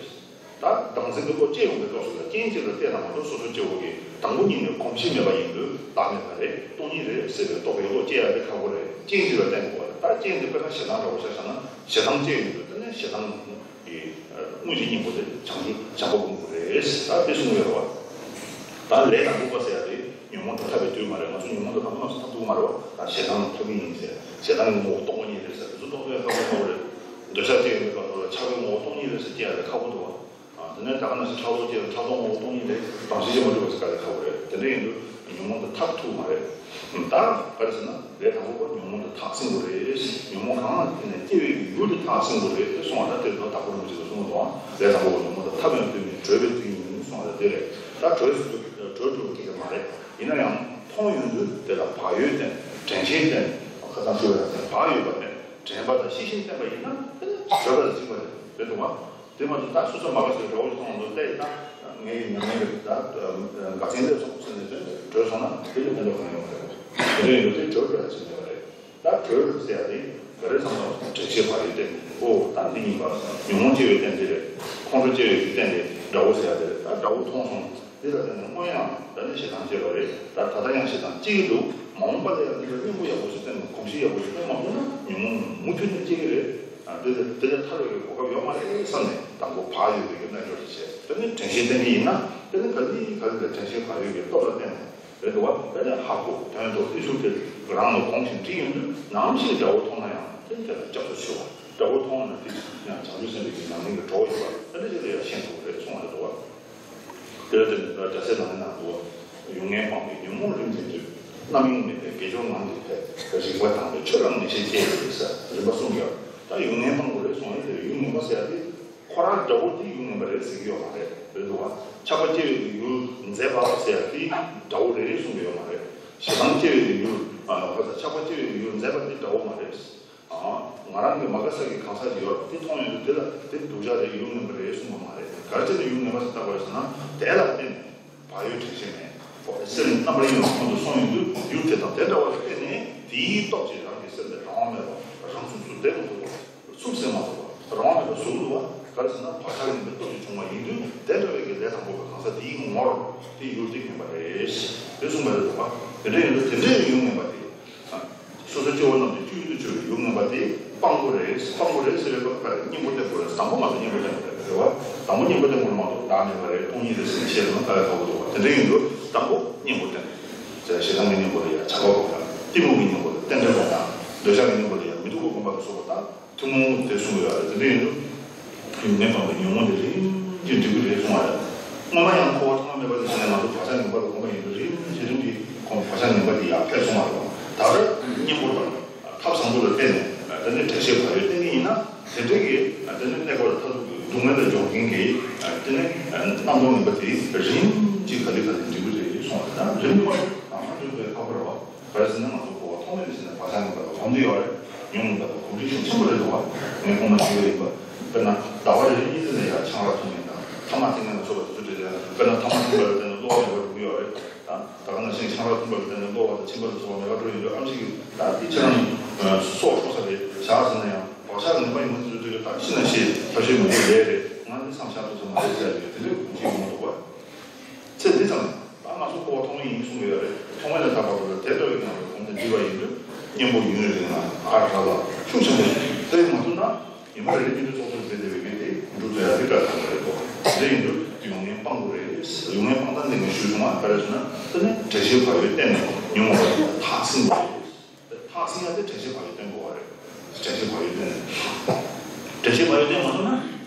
ད་བདག་འཛིན་གྱི་བློ་སྐྱེ་ཡོང་བའི་སྐབས་སུ་ལ་རྐྱེན་གཅིག་ལ་བརྟེན་ན་མ་གཏོགས་སོ་སོ་སྐྱེ་བོ་གི་དང་པོ་ཉིད་ནས་གོམས་གཤིས་མེད་པ་ཡིན་དུས་བདག་མེད་པ་རེད། སྟོང་ཉིད་རེད་ཟེར་བའི་རྟོག་པའི་བློ་སྐྱེ་ཡ་དེ་ཁག་པོ་རེད། རྐྱེན་གཅིག་ལ་བརྟེན་དགོས་པ་རེད། ད་རྐྱེན་དེ་དཔེར་ན་ཞེ་སྡང་འདྲ་བོ་ཆ་བཞག་ན་ཞེ་སྡང་སྐྱེ་ཡོང་དུས་དེ་ནས་ཞེ་སྡང་གི་དངོས་གཞི་སྙིང་པོ་དེ་བྱང་ཆུབ་བྱང་པོ་སྒོམ་དགོས་རེད། ད་དེ་གསུངས་ཡོད་རེད་བ། ད་ལས་དང་པོ་པ་ཟེར་ཡ་དེ་ཉོན་མོངས་དེ་ཐར་བའི་དུས་མ་རེད། ང་ཚོ་ཉོན་མོངས་དེ་ད་དུང་ལམ་སང་ཐར་ཐུབ་ཀྱི་མ་རེད་བ། ད་ཞེ་སྡང་ཐར་གྱི་ཡིན་ཟེར། ཞེ་སྡང་གི་ངོ་བོ་སྟོང་པ་ཉིད་རེད་ཟེར། དེ་ཚོ་རྟོགས་ཐུབ་ཡ་ཁག་པོ་ཁག་པོ་རེད། འདོད་ཆགས་སྐྱེ་ཡོང་དུས་ཁག་པོ་རེད། ཆགས་པའི་ངོ་བོ་སྟོང་ཉིད་རེད་ཟེར་སྐྱེ་ཡ་དེ་ཁག་པོ་འདུག་བ། དེ་ནས་ད་ག་ནང་བཞིན་ཕྲག་དོག་སྐྱེ་ཡང་ཕྲག་དོག་ངོ་བོ་སྟོང་ཉིད་རེད། གདོང་ཞེན་སྐྱེ་མ་ཐུབ་པ་ཞིག་དཀའ་ལས་ཁག་པོ་རེད། དེ་འདྲ་ཡིན་དུས་ཉོན་མོངས་དེ་ཐར་ཐུབ་མ་རེད། ད་ག་རེ་ཟེར་ན་ལས་དང་པོ་པ་ཉོན་མོངས་དེ་ཐག་བསྲིང་དགོས་རེད། ཉོན་མོངས་གང་ལ་བརྟེན་ནས་སྐྱེ་བའི་ཡུལ་དེ་ཐག་བསྲིང་དགོས་རེད་གསུངས་པ། ད་དེ་ལ་དྭགས་པོ་རིན་པོ་ཆེ་གིས་གསུངས་འདུག་ལས་དང་པོ་པ་ཉོན་མོངས་དེ་ཐར་པའི་དུས་ནི་གྲོལ་བའི་དུས་ཡིན་གསུངས་པ། ད་དེ་རེད། ད་གྲོལ་ཟེར་དུས་གྲོལ་ཐུབ་པ་སྐད་ཆ་མ་རེད། ཡིན་ན་ཡང་མཐོང་ཡོང་དུས་དེ་ལ་བག་ཡོད་བསྟེན། དྲན་ཤེས་བསྟེན། ཁ་སང་ཞུས་པ་ནང་བཞིན་བག་ཡོད་པ་བསྟེན། དྲན་པ་དང་ཤེས་བཞིན་བསྟེན་པ་ཡིན་ན་གྲོལ་བ་ལ་འཇུག་པ་རེད། རེད་འདུག་བ། དེ་མ་གཏོགས་ད་སོ་སོ་མ་དགའ་སའི་དགྲ་བོ་ཞིག་མཐོང་འདུག་ལྟས་ད་ངའི་ཉམས་ལེན་གྱི་ད་འགག་རྐྱེན་སླེབས་སོང་ཟེར་ནས་དེ་གྲོལ་སོང་ན་དེ་ལས་ཕན་ཐོགས་གང་ཡོང་མ་རེད། དེ་འདྲ་ཡིན་དུས་དེ་གྲོལ་དགོས་ཡ་ཅིག་མེད་པ་རེད། ད་གྲོལ་ཟེར་ཡ་དེ་ག་རེ་བསམ་ན་དྲན་ཤེས་བག་ཡོད་བསྟེན་དགོས། ད་འདི་ཡིན་པ་ཉོན་མོངས་སྐྱེ་བའི་རྟེན་དེ་རེད། ཁོང་ཁྲོ་སྐྱེ་བའི་རྟེན་དེ་དགྲ་བོ་ཟེར་ཡ་དེ་རེད། ད་དགྲ་བོ་མཐོང་སོང་། འདི་ལ་བརྟེན་ནས་སྔོན་ཡང་ད་ནི་ཞེ་སྡང་སྐྱེས་པ་རེད། ད་ད་ལྟ་ཡང་ཞེ་སྡང་སྐྱེ་གི་འདུག་མ་འོངས་པ་ལ་ཡང་འདི་ལ་གཉེན་པོ་ཡག་པོ་ཞིག་བསྟེན་དགོས། གོམས་གཤིས་ཡག་པོ་ཞིག་བསྟེན་མ་དགོས་ན་ཉོན་མོངས་མུ་མཐུད་ནས་སྐྱེ་གི་རེད། ཨ་འདི་ལ་འདི་ལས་ཐར་བའི་གོ་སྐབས་ཡོད་མ་རེད་བསམ་ནས་དང་པོ་བག་ཡོད་པའི་རྣལ་འབྱོར་ཞིག་བྱས། དེ་ནས་དྲན་ཤེས་བསྟེན་གྱི་ཡིན་ན་དེ་ནི་ག་ལེ་ག་ལེ་ལ་དྲན་ཤེས་བག་ཡོད་ཀྱི་སྟོབས་ལ་བརྟེན་ནས་རེད་འདུག་བ། དེ་ནས་ཧ་གོ་དོན་རྟོགས་ཨེ་ཤུགས་དེ་རང་ལ་གོམས་ཤིང་འདྲིས་ཡོང་དུས་ནམ་ཞིག་དགྲ་བོ་མཐོང་ན་ཡང་དེ་དེ་ལ་སྐྱབས་སུ་མཆིའོ། དགྲ་བོ་མཐོང་ན་དེ་ཡང་བྱང་ཆུབ་སེམས་དཔའི་གི་ཉམས་ལེན་གྱི་གྲོགས་ཡིན་པ་དེ་འདྲ་ཞིག་ལ་ཡང་ཤེས་ཐུབ་ཀྱི་རེད་གསུངས་པ་རེད་འདུག་བ། དེ་ལ་བརྟེན་ནས་སྒྲ་གསལ་ནང་ནས་ནང་དུ། ཡུལ་ངན་སྤངས་པས་ཉོན་མོངས་རིམ་བྱེད་དུས། རྣམ་གཡེང་མེད་པའི་དགེ་སྦྱོར་ངང་གིས་འཕེལ། རིག་པ་དྭངས་པས་ཆོས་རང་ངེས་ཤེས་སྐྱེ་ཡི་ཟེར། རིམ་པ་གསུམ་ཡོད། ད་ཡུལ་ངན་སྤངས་དགོས་རེད་གསུངས་ཡོད་དེ། ཡུལ་ངན་པ་ཟེར་ཡ་དེ་ཁོ་རང་འདྲ་བོ་དེ་ཡུལ་ངན་པ་རེད་ཟེར་གྱི་ཡོད་མ་རེད། རེད་འདུག་བ། ཆགས་པ་སྐྱེ་བའི་གི་ཡུལ་མཛེས་པ་ཟེར་ཡ་དེ་འདྲ་བོ་རེད་གསུང་གི་ཡོད་མ་རེད། ཞེ་སྡང་སྐྱེ་བའི་གི་ཡུལ། ཨ། ཁོ་ཚོ་ཆགས་པ་སྐྱེ་བའི་གི་ཡུལ་མཛེས་པ་དེ་འདྲ་བོ་མ་རེད། ཨ། ང་རང་གི་མ་དགའ་ས་གི་གང་ཟག་ཅིག་ཡོད་རེད། དེ་མཐོང་ཡོང་དུས་དེ་ལ་དེ་སྡུག་ཅག་རེད། ཡུལ་ངན་པ་རེད་གསུང་གི་མ་རེད། ག་རེ་བྱས་ནས་ཡུལ་ངན་པ་ཞིག་བཏགས་པ་རེད་ཟེར་ན། དེ་ལ་བརྟེན་ནས་བག་ཡོད་དྲན་ཤེས་མེད། སེམས་རྣམ་པར་གཡེང་བ་ཁོང་དུ་སོང་ཡོང་དུས་ཡུལ་དེ་དང་དེ་འདྲ་བ་ལ་བརྟེན་ནས་དེའི་སྟོབས་ཀྱིས་རང་གི་སེམས་ལ་རང་དབང་མེད་པ། རང་ཚུགས་སུ་བསྡད་མ་ཐུབ་པ། ཚུགས་སེ་མ་ཐུབ་པ། རང་དབང་མེད་པ་བཟོ་གི་འདུག་བ། ག་རེ་ཟེར་ན་བག་ཆགས་ངན་པའི་སྟོབས་ཀྱིས་བྱུང་བ་ཡིན་དུས། དེ་འདྲ་བའི་གི་ལས་དང་པོ་པའི་གང་ཟག་དེའི་ངོར་དེ་ཡུལ་དེ་ངན་པ་རེད་དེ་གསུངས་པ་རེད་འདུག་བ། དེ་འདྲ་ཡིན་དུས་དེ་འདྲའི་ཡུལ་ངན་པ་དེ། སོ་སོའི་སྐྱེ་བོ་རྣམས་ཀྱི་སྤྱོད་ཡུལ་དུ་གྱུར་པའི་ཡུལ་ངན་པ་དེ་སྤང་དགོས་རེད། སྤང་དགོས་རེད་ཟེར་བའི་སྐབས་ལ་གཉེན་པོ་བསྟེན་དགོས་རེད། དང་པོ་ང་ཚོ་གཉེན་པོ་བསྟེན་དགོས་རེད། རེད་བ། དང་པོ་གཉེན་པོ་བསྟེན་དགོས་རེད་མ་གཏོགས་བདག་མེད་པ་རེད། སྟོང་ཉིད་རེད་ཟེར་ནས་བཤད་ན་དཀའ་ལས་ཁག་པོ་འདུག་བ། དེ་འདྲ་ཡིན་དུས་དང་པོ་གཉེན་པོ་བསྟེན་དགོས་རེད། ཞེ་སྡང་གི་གཉེན་པོ་ལ་ཡང་ཆགས་པ་སྤོང་དང་། གཏི་མུག་གི་གཉེན་པོ་ལ་རྟེན་འབྲེལ་སྤོང་དང་། འདོད་ཆགས་ཀྱི་གཉེན་པོ་ལ་ཡང་མི་སྡུག་པའི་སྒོམ་པ་ལ་སོགས་པ་དང་། ཐུན་མོང་དེ་གསུང་གི་ཡོད་རེད། དེ་འདྲ་ཡིན་དུས། ཡུལ་ངན་སྤངས་པས་ཉོན་མོངས་རིམ་གྱིས་འགྲིབ་ཀྱི་རེད་གསུང་བ་རེད། སྔོན་མ་ཡང་འཁོར་བ་ཐོག་མ་མེད་པ་ནས་བྱས་ནས་ང་ཚོ་བག་ཆགས་ངན་པ་ལ་གོམས་པ་ཡིན་དུས། རིམ་གྱིས་རིམ་གྱིས་ཁོང་བག་ཆགས་ངན་པ་དེ་ཡར་འཕེལ་སོང་བ་རེད། ད་ལྟ་གཉེན་པོ་དང་ཐབས་བཟང་པོ་ལ་བརྟེན་ནས། དེ་ནས་དྲན་ཤེས་བག་ཡོད་བསྟེན་གྱི་ཡིན་ན། དེ་འདྲའི་གི་དེ་ནས་གནས་སྐབས་ལ་མཐར་ཐུག་གི་སྡུག་བསྔལ་ལ་སྦྱོང་མཁན་གྱི། དེ་ནས་རྣམ་རྟོག་ངན་པ་དེ་རིམ་གྱིས་ག་ལེ་ག་ལེ་འགྲིབ་ཀྱི་རེད་གསུང་བ་རེད། ད་རིམ་གྱིས་རང་སྣང་འགྲིབ་པའི་ཁག་པོ་རེད་བ། ག་རེ་ཟེར་ན་ང་ཚོ་འཁོར་བ་ཐོག་མེད་ནས་བྱས་ནས་བག་ཆགས་ངན་པ་ལ་གོམས་ཏེ་ཡོད་རེད། ཉོན་མོངས་པ་ལ་གོམས་འདྲིས་ཤུགས་ཆེན་པོ་རེད་འདུག་བ། ངས་ཁོང་མ་ཞུས་པ་ཡིན་པ། དཔེར་ན་ཟླ་བ་རེ་རེ་གཉིས་ཙམ་ནས་ཡང་ཆང་རག་འཐུང་མཁན་དང་། ཐ་མག་འཐེན་མཁན་ལ་སོགས་པ་དེ་ཚོ་འདྲ་རེད། དཔེར་ན་ཐ་མག་འཐེན་པ་ལ་བརྟེན་ནས་གློ་བ་མེད་པར་འགྲོ་གི་ཡོད་རེད། ད་ད་ག་ནང་བཞིན་ཆང་རག་འཐུང་པ་ལ་བརྟེན་ནས་གློ་བ་དང་མཆིན་པ་ལ་སོགས་པ་མེད་པར་འགྲོ་ཡོང་དུས། ཨ་མཆིས་ཀྱིས་ད་འདི་ཁྱེད་རང་སྲོག་འཕྲོག་ས་རེད་བཞག་ཟེར་ན་ཡང་། བག་ཆགས་ངན་པ་ཡིན་པ་དེ་ཚོ་དུས་ད་ཤི་ན་ཤི། ཐབས་ཤེས་མི་འདུག་ལས་རེད། ང་ནི་མཚམས་བཞག་ཐུབ་ས་མ་རེད་ཟེར་ཡ་དེ་འདྲ་གོམས་གཤིས་ཡོང་གི་འདུག་བ། ཚེ་འདི་ཙམ་ད་ང་ཚོ་འཁོར་བ་ཐོག་མེད་ཡིན་གསུང་གི་ཡོད་རེད། ཐོག་མེད་ལས་ཐར་བར་དུ་ལ་དེ་འདྲ་བའི་ངང་ལ་གོམས་ཏེ་འདྲིས་པ་ཡིན་དུས། གཉེན་པོ་ཡུན་རིང་ལ་ཨ་དྲག་ལ་ཤུགས་ཆེན་པོ་ཞིག་སླེབས་མ་ཐུབ་ན། ཉི་མ་རེ་རེ་གཉིས་ཀྱི་ཚོགས་གཙོར་བྱས་བསྡད་པའི་གི་དེ་འགྲུབ་ཐུབ་ཡ་དེ་དཀའ་ཐང་རེད་དོ། དེ་ཡིན་དུས་ཡུལ་ངན་སྤང་དགོས་རེད། ཡུལ་ངན་སྤང་སྟངས་དེ་ངས་ཞུས་སོང་བ། ག་རེ་ཟེར་ན། དེ་ནི་དྲན་ཤེས་བག་ཡོད་བསྟེན་ནས་ཉོན་མོངས་པ་ཐག་བསྲིང་དགོས་རེད། ཐག་བསྲིང་ཡ་དེ་དྲན་ཤེས་བག་ཡོད་བསྟེན་དགོས་པ་རེད། དྲན་ཤེས་བག་ཡོད་བསྟེན་ནས། དྲན་ཤེས་བག་ཡོད་བསྟེན་མ་ཐུབ་ན།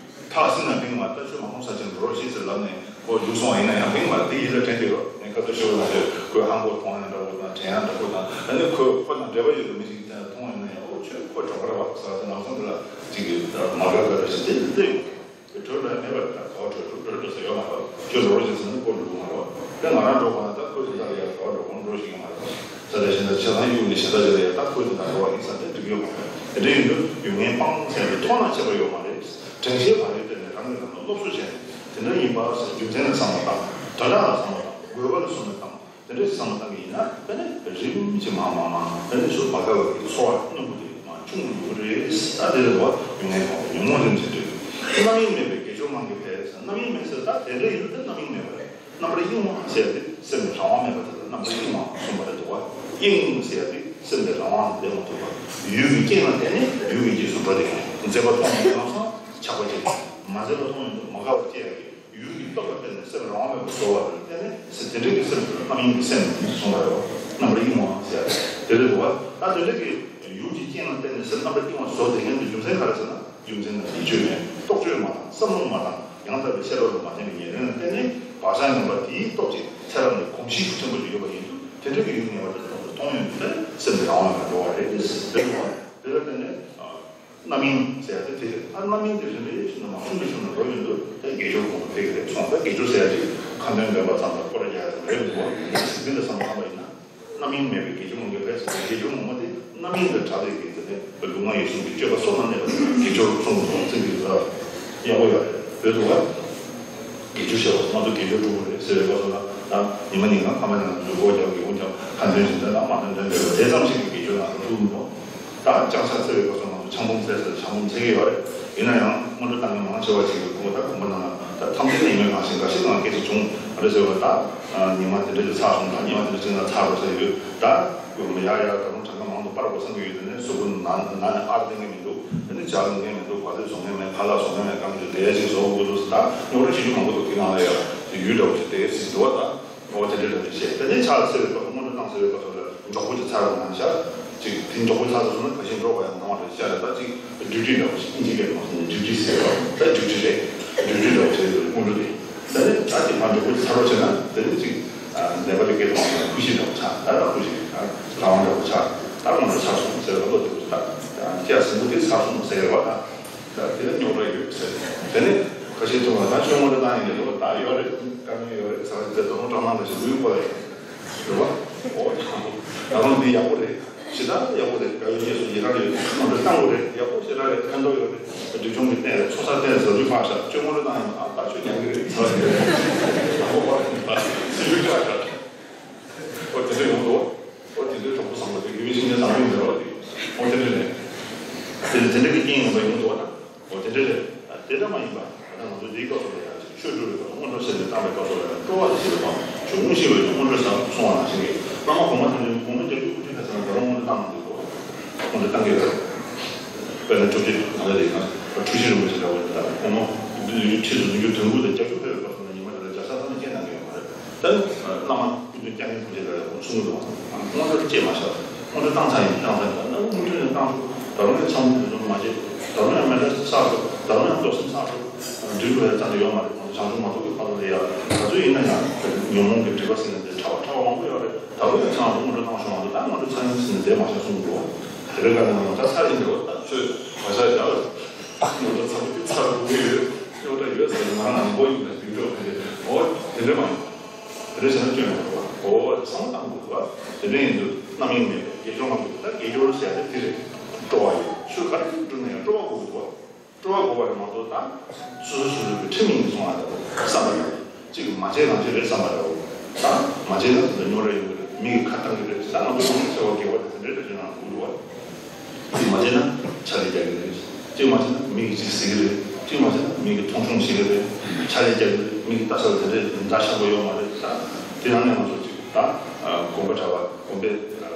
ཐག་བསྲིང་ན་ཕན་གི་མ་རེད། ད་ཆོས་མ་ཁོམ་ས་ཅིག་འགྲོ་རོགས་ཞེས་ཟེར་ལབ་ནས་ཁོ་རྒྱུགས་སོང་བ་ཡིན་ན་ཡང་ཕན་གི་མ་རེད། དེ་ཡིད་ལ་དྲན་གྱི་རོགས། ངས་སྐབས་དེ་ཤོད་ན་ཁོས་ཧང་གོ་མཐོང་ཡ་འདྲ་བོ་དང་། དྲན་ཡ་འདྲ་བོ་དང་། ཨ་ནི་ཁོས་ཁོ་དང་འབྲེལ་བ་ཡོད་པའི་མི་ཞིག་དེ་མཐོང་ཡོང་ན་ཡང་། ཨོ་ཁྱོད་ཁོ་འགྲོ་གི་རེད་བ་ཟེར་བ་དེ་ནང་སོང་། དེ་ལ་ཅིག་གི་མ་དགའ་དགའ་འདྲ་ཞིག་དེ་དེ་ཡོང་གི་རེད། དེ་གྲོས་འགྲོ་ཡ་མེད་པ་རེད། ད་ག་བ་གྲོས་འགྲོ་གྲོས་འགྲོ་ས་ཡོད་མ་རེད། ཁྱོད་འགྲོ་རོགས་ཞེས་ཟེར་ན་ཁོ་འགྲོ་གི་མ་རེད་བ། དེ་ང་རང་འགྲོ་དགོས་ན་ད་ཁོས་དེ་དག་ལ་ཡ་ག་བ་འགྲོ་དགོས་འགྲོ་ཞིག་ཡོད་མ་རེད་བ། ས་དེ་བཞིན་དུ་ཆེ་ཚང་གཡུག་ནས་ཞེ་ད་ཞེ་ད་ཡ་ད་ཁོས་དེ་དག་འགྲོ་བ་ཡིན་ས་དེ་འགྲིག་ཡོད་མ་རེད། དེ་འདྲ་ཡིན་དུས་ཡུལ་ངན་སྤང་ཟེར་ཏེ་མཐོང་ན་ཆད་པ་ཡོད་མ་རེད། དྲན་ཤེས་བག་ཡོད་བསྟེན་ནས་རང་གིས་རང་ལ་སློབ་གསོ་བྱས་ནས། དེ་འདྲ་ཡིན་པ་ཟེར་རྒྱུ་མཚན་ལ་བསམ་བློ་བཏང་། དོན་དག་ལ་བསམ་བློ་བཏང་། དགོས་པ་ལ་བསམ་བློ་བཏང་། དེ་འདྲ་བསམ་བློ་བཏང་གི་ཡིན་ན། དེ་ནས་རིམ་གྱིས་མར་མར་མར་དེ་ནས་ཚུར་བག་ཡོད་པའི་ཚོར་བ་རྣོན་པོ་དེ་མར་ཆུང་དུ་འགྲོ་གི་རེད། ད་དེ་ལ་བ་ཡུལ་ངན་སྤངས་པས་ཉོན་མོངས་རིམ་བྱེད་དུས། རྣམ་གཡེང་མེད་པའི་དགེ་སྦྱོར་ངང་གིས་འཕེལ་ཟེར། རྣམ་གཡེང་མེད་ཟེར། ད་དེ་འདྲ་ཡིན་དུས་དེ་རྣམ་གཡེང་མེད་པ་རེད། རྣམ་པར་གཡེང་བ་ཟེར་ཏེ་སེམས་ལ་རང་དབང་མེད་པ་དེ་ལ་རྣམ་པར་གཡེང་བ་གསུངས་པ་རེད་འདུག་བ། གཡེང་ཟེར་ཏེ་སེམས་ལ་རང་དབང་ལེན་མ་ཐུབ་པ། ཡུལ་གྱི་རྐྱེན་ལ་བརྟེན་ནས་ཡུལ་གྱི་རྗེས་སུ་འགྲོ་དེ། མཛེས་པ་མཐོང་ཡོང་དུས་ལམ་སང་ཆགས་པ་སྐྱེ། མ་མཛེས་པ་མཐོང་ཡོང་དུས་མ་དགའ་བ་སྐྱེ་ཡ་གི། ཡུལ་གྱི་སྟོབས་ལ་བརྟེན་ནས་སེམས་རང་དབང་མེད་པར་བཟོ་བ་ལ་བརྟེན་ནས་སེམས་དེ་འདྲ་གི་སེམས་དེ་ལ་རྣམ་གཡེང་གི་སེམས་གསུངས་པ་རེད་བ། རྣམ་པར་གཡེང་བ་ཟེར་ཡ་དེ་རེད་འདུག་བ། ད་དེ་འདྲ་གི་ཡུལ་གྱི་རྐྱེན་ལ་བརྟེན་ནས་སེམས་རྣམ་པར་གཡེང་བ་བཟོ་དེ་མཁན་དེ་རྒྱུ་མཚན་ག་རེ་ཟེར་ན། རྒྱུ་མཚན་ནི་ཡིད་དཔྱོད་མེད། རྟོག་དཔྱོད་མ་དང་། བསམ་བློ་མ་དང་། ཡང་དག་པའི་ཤེས་རབ་ལ་མ་བརྟེན་པའི་ཉེར་ལེན་ལ་བརྟེན་ནས་བག་ཆགས་ངན་པ་དེའི་སྟོབས་ཀྱིས་ཚེ་རབས་ནས་གོམས་གཤིས་ཤུགས་ཆེན་པོ་ཞིག་ཡོད་པ་ཡིན་དུས། དེ་འདྲ་གི་ཡུལ་ངན་པ་དེ་ཚོ་མཐོང་ཡོང་དུས་སེམས་དེ་རང་དབང་མེད་པར་འགྲོ་བ་རེད། དེ་རེད་བ། དེ་ལ་བརྟེན་ནས་རྣམ་གཡེང་ཟེར་ཡ་དེ་དེ་རེད། ཨ། རྣམ་གཡེང་དེ་རིམ་པས་ཤིན་ཏུ་མང་ཤུགས་ལ་ཤུགས་ལ་འགྲོ་ཡོང་དུས་དེ་དགེ་སྦྱོར་གོང་དུ་འཕེལ་གྱི་རེད་གསུངས། ད་དགེ་སྦྱོར་ཟེར་ཡ་ཅིག་ཁ་འདོན་འདོན་པ་ཙམ་དང་སྐོར་ར་རྒྱག་ཡ་ཙམ་རེད་འདུག་བ། ཟིན་པ་ལ་བསམ་བློ་བཏང་པ་ཡིན་ན། རྣམ་གཡེང་མེད་པའི་དགེ་སྦྱོར་ངང་གིས་འཕེལ་ཟེར་ཏེ། དགེ་སྦྱོར་ངོ་མ་དེ་རྣམ་གཡེང་དང་བྲལ་བའི་གི་དེ་ནས་ལུས་ངག་ཡིད་གསུམ་གྱི་སྤྱོད་པ་བསོད་ནམས་གནས་པ་དེ་དགེ་སྦྱོར་གསུངས་འདུག་བ། ཚིག་འདི་ཚོ་ཡག་པོ་ཡོད་རེད། འོས་འདུག་བ། དགེ་སྦྱོར་བྱེད་པ་ང་ཚོ་དགེ་སྦྱོར་སྒྲུབ་དགོས་རེད་ཟེར་བའི་སྐབས་སུ་ལ། ད་ཉི་མ་ཉིན་གང་ཁ་མ་ཉལ་ན་ལུས་སྒོ་རྒྱབ། སྒེའུ་ཁུང་རྒྱབ། ཁ་འདོན་བྱེད་འདོན་དང་མ་འདོན་འདོན་འདོན་དེ་ཙམ་ཞིག་གི་དགེ་སྦྱོར་ང་ཚོ་ཐུབ་མི་འདུག་ད་ལྕང་ཤ་བཙལ་བའི་སྐབས་སུ་ང་ཚོ་ཆང་འབུམ་བཙལ་ཟེར། ཆང་འབུམ་བཙལ་གྱི་ཡོད་རེད། ཡིན་ན་ཡང་སྔོན་འགྲོ་བཏང་མཁན་མང་ཆེ་བ་ཞིག་གིས་ཁོ་ད་གོམ་པ་ནང་ལ་ད་ཐམས་ཅད་ནས་ཡིན་མིན་གང་ཞིག་འགའ་ཞིག་ནང་སྐད་ཆ་བྱུང་། ཨ་འདྲ་ཟེར་བ། ད་ཉི་མ་དེ་འདྲ་ཞིག་ཚར་སོང་། ད་ཉི་མ་དེ་འདྲ་ཞིག་ན་ཚར་རོ་ཟེར་ཡོད། ད་ཡར་ཡར་ད་རུང་གྲངས་ཀ་མང་དུ་སྤར་དགོས་བསམ་གྱི་ཡོད། དེ་ནས་གཟུགས་པོ་ནང་ནང་ནས་ཨར་བསྡད་མཁན་མི་འདུག་དེ་ནས་ཇ་འཐུང་མཁན་མི་འདུག་བ། དེ་བཟོ་མཁན་མེད། ཁ་ལག་བཟོ་མཁན་མེད། སྐམ་རྒྱུ་དེ་ཅིག་བཟོ་དགོས་འདུག་ད་རྙོག་དྲ་བྱེད་རྒྱུ་མང་པོ་འདུག་དེ་ནང་ལ་ཡ་ཡུལ་འདྲ་བོ་ཞིག་དེ་ཟིག་འདུག་བ། ད། འོ་དེ་འདྲ་འདྲ་བཤད། དེ་ནས་ཕྱག་ལ་འཚལ་བའི་སྐབས་སུ། སྔོན་འགྲོ་བཏང་ཚར་བའི་སྐབས་སུ་ལ་མགྱོགས་པོ་ཅིག་ཚར་བ་མ་ཤར། ཅིག་དེ་མགྱོགས་པོ་ཚར་སོང་ན་ག་ཤེད་འགྲོ་བ་ཡང་ནང་བ་རེད་ཤག་རེད། ད་ཅིག་ཌིའུ་ཊི་འདྲ་བོ་ཞིག་ཨིན་ཇི་སྐད་ནང་ནས་ཌིའུ་ཊི་ཟེར་བ། ད་ཌིའུ་ཊི་རེད། ཌིའུ་ཊི་འདྲ་བོ་བྱས་ཡོད་རེད། སྔོན་འགྲོ་དེ། ད་ནི་ད་ཅིག་ ང་འབྲས་བུ་ཚར་རོགས་བྱས་ན་དེ་ནི་ཅིག་ནད་པ་ལ་སྐད་གཏོང་བ་ཁུ་ཤི་འདྲ་བོ་ཆགས། ད་ལ་ཁུ་ཤི་རང་དབང་འདྲ་བོ་ཆགས། ད་ང་ཚོ་ཚར་སོང་ཟེར་བ་ལོ་དེ་ད་སྐྱ་ཟིན་པོ་དེ་ཚར་སོང་ཟེར་བ་ད། ད་དེ་ལ་རྙོག་དྲ་ཡོད་ཟེར། དེ་ནས་ཁ་ཤས་ཐུག་ལ་ད་ཤོག་ངོ་རེ་བཏང་ཡིན་ལོ་ད་ཡོད་རེད། དཀའ་ངལ་ཡོད་རེད་ཟེར་བ་དེ་ད་རུང་སྐྲག་སྣང་འདྲ་ཞིག་ལུས་པ་རེད། རེད་བ། ཨོ་ད་རུང་འདི་ཡག་པོ་རེད། ཞེ་དྲག་ཡག་པོ་རེད། དགའ་བའི་རྗེས་སུ་ཡི་རང་རེད། སྔོན་འགྲོ་བཏང་དགོས་རེད། ཡག་པོ་ཞེ་དྲག་རེད། ཕན་ཐོགས་ཡོད་རེད། སྒྲིབ་སྦྱོང་གི་གནས་རེད། ཚོགས་བསགས་གནས་རེད་ཟེར་ལུས་ཕར་བཞག་ཤོག་ངོ་རེ་བཏང་ཡིན་ཨ་ད་ཆོས་ཉན་གི་རེད་ཟེར་བ་རེད། ཨོ་བ་རེད་ད་སི་ལུས་བཞག་བཞག་ཨོ་དེ་འདྲ་ཡོང་འདུག་ཨོ་དེ་འདྲའི་གྲོགས་པོ་བཟང་པོ་དེ་དགེ་བའི་བཤེས་གཉེན་བཟང་པོ་ཡིན་པ་རེད། ཨོ་དེ་འདྲ་རེད། དེ་དེ་འདྲ་གི་རྐྱེན་ཡིན་པ་ཡོང་འདུག་ཨ། ཨོ་དེ་འདྲ་རེད། དེ་འདྲ་མ་ཡིན་པ་ད་ལྟ་ང་ཚོ་འདིའི་སྐབས་སུ་ལ་ཡང་ཅིག་ཆོས་སྒྲུབ་པའི་སྐབས་སུ་སྔོན་འགྲོ་ཟེར་ནས་བཏང་བའི་སྐབས་སུ་ལ་ཡང་སྤྲོ་བ་དེ་ཞིག་ལ་དང་བྱུང་ཞིག་བའི་སྔོན་འགྲོ་ཟེར་གསུང་བ་ནང་བཞིན་གྱི་བླ་མ་གོང་མ་ཐམས་ཅད་གོང་མ་བརྒྱད་ཅུ་དགུ་བཅུ་ཐལ་ཚང་ད་རུང་སྔོན་འགྲོ་བཏང་མ་འདུག་སྔོན་འགྲོ་བཏང་གི་རེད། དཔེར་ན་བཅོ་བརྒྱད་ང་ལ་རེད་ན་འཁྲུལ་ཞིག་རིན་པོ་ཆེ་འདྲ་བོ་ཡིན་ད་གོང་མ་ཁྲི་ཚོ་བདུན་ཅུ་དོན་དགུ་དང་བརྒྱད་ཅུ་ཕེབས་པའི་སྐབས་སུ་ལ་ཉི་མ་དེ་ལ་རྒྱ་ས་ཚང་ནས་སྐད་གནང་གི་ཡོད་མ་རེད། ད་ནི་བླ་མ་སྐུ་མདུན་སྐྱབས་མགོན་ཐམས་ཅད་ལ་ཡང་གསུང་གི་འདུག་སྔོན་འགྲོ་ལ་སྐྱེས་མ་ཤར། སྔོན་འགྲོ་བཏང་ཚར་ཡིན་བཏང་ཚར་ཡིན་ད་ནི་སྔོན་འགྲོ་ནས་བཏང་ཆོག་ད་རུང་ཡང་ཚང་མ་དེ་ཚོ་མ་བྱེད། ད་རུང་ཡང་མེད་པ་བསགས་ཆོག་ད་རུང་ཡང་སྡོམ་སེམས་བསགས་ཆོག་འབྲས་བུ་ཡང་ཙམ་དུ་ཡོད་མ་རེད། ང་ཚོ་བྱང་ཆུབ་མ་ཐོབ་ཀྱི་བར་དུ་ལ་ཡང་ད་ཚོད་ཡིན་ན་ཡང་ཉོན་མོངས་ཀྱི་སྒྲིབ་པ་ཟིན་ནས་དེ་ཕྲ་བ་ཕྲ་བ་མང་པོ་ཡོད་རེད། ད་རུང་ཡང་ཚང་མ་སྔོན་འགྲོ་བཏང་ཤོག་ང་ཚོ་ད་སྔོན་འགྲོ་ཚར་ཡིན་ཟིན་ནས་དེ་མ་ཤར་གསུང་གི་འདུག་དེ་རིང་ཁ་ནས་ང་ཚོ་ད་ཚར་ཡིན་འདུག་ད་ཚོད་མ་ཤར་བཞག་སྔོན་འགྲོ་ཚར་པོ་དེ་ཚར་དགོས་ཀྱི་ཡོད། སྔོན་འགྲོ་ཡོད་ཟེར་ནས་ང་རང་ནང་པོ་ཡིན་པའི་སྡིག་གྲོགས་དེ་འོ་དེ་འདྲ་མ་ཡིན། དེ་འདྲ་བྱས་ན་སྐྱོན་མི་འདུག་བ། འོ་བསམ་བློ་བཏང་དགོས་འདུག་བ། དེ་འདྲ་ཡིན་དུས་རྣམ་གཡེང་མེད་པའི་དགེ་སྦྱོར་མང་པོ་ད་དགེ་སྦྱོར་ཟེར་ཡ་དེ་དེ་རེད། སྤྲོ་བ་ཡོད་ཆོས་ག་རེ་བསྒྲུབ་ན་ཡང་སྤྲོ་བ་དགོས་འདུག་བ། སྤྲོ་བ་དགོས་པ་རེད་མ་གཏོགས་ད་སོ་སོ་སོ་སོ་གི་ཁྲིམས་ཡིན་གསུང་བ་ལྟ་བུ་བསམ་པ་ཡོད་ཅིག་མ་བྱས་རང་བྱས་རེད་བསམ་པ་འདྲ་བོ། ད་མ་བྱས་ན་དེ་འདྲ་རྙོག་དྲ་ཡོང་གི་རེད། མི་གི་ཁ་བཏང་གི་རེད། ད་ང་ཚོ་གོང་ཚེ་ཚེ་བ་དགེ་བ་དེ་དེ་འདྲ་རེད་ཟེར་ན་འགྲིག་འདུག་བ། གཅིག་མ་བྱས་ན་ཆ་ལས་རྒྱག་གི་རེད། གཅིག་མ་བྱས་ན་མི་གིས་གཅིག་ཟེར་གི་རེད། གཅིག་མ་བྱས་ན་མི་གིས་མཐོང་ཆུང་བྱེད་གི་རེད། ཆ་ལས་རྒྱག་གི་རེད། མི་གིས་ལྟ་ས་ལ་དེ་འདྲའི་འདྲ་ཆགས་པོ་ཡོད་མ་རེད། ད་དེ་ནང་ནས་ང་ཚོ་གཅིག་ད་དགོན་པ་གྲྭ་པ་དགོན་པའི་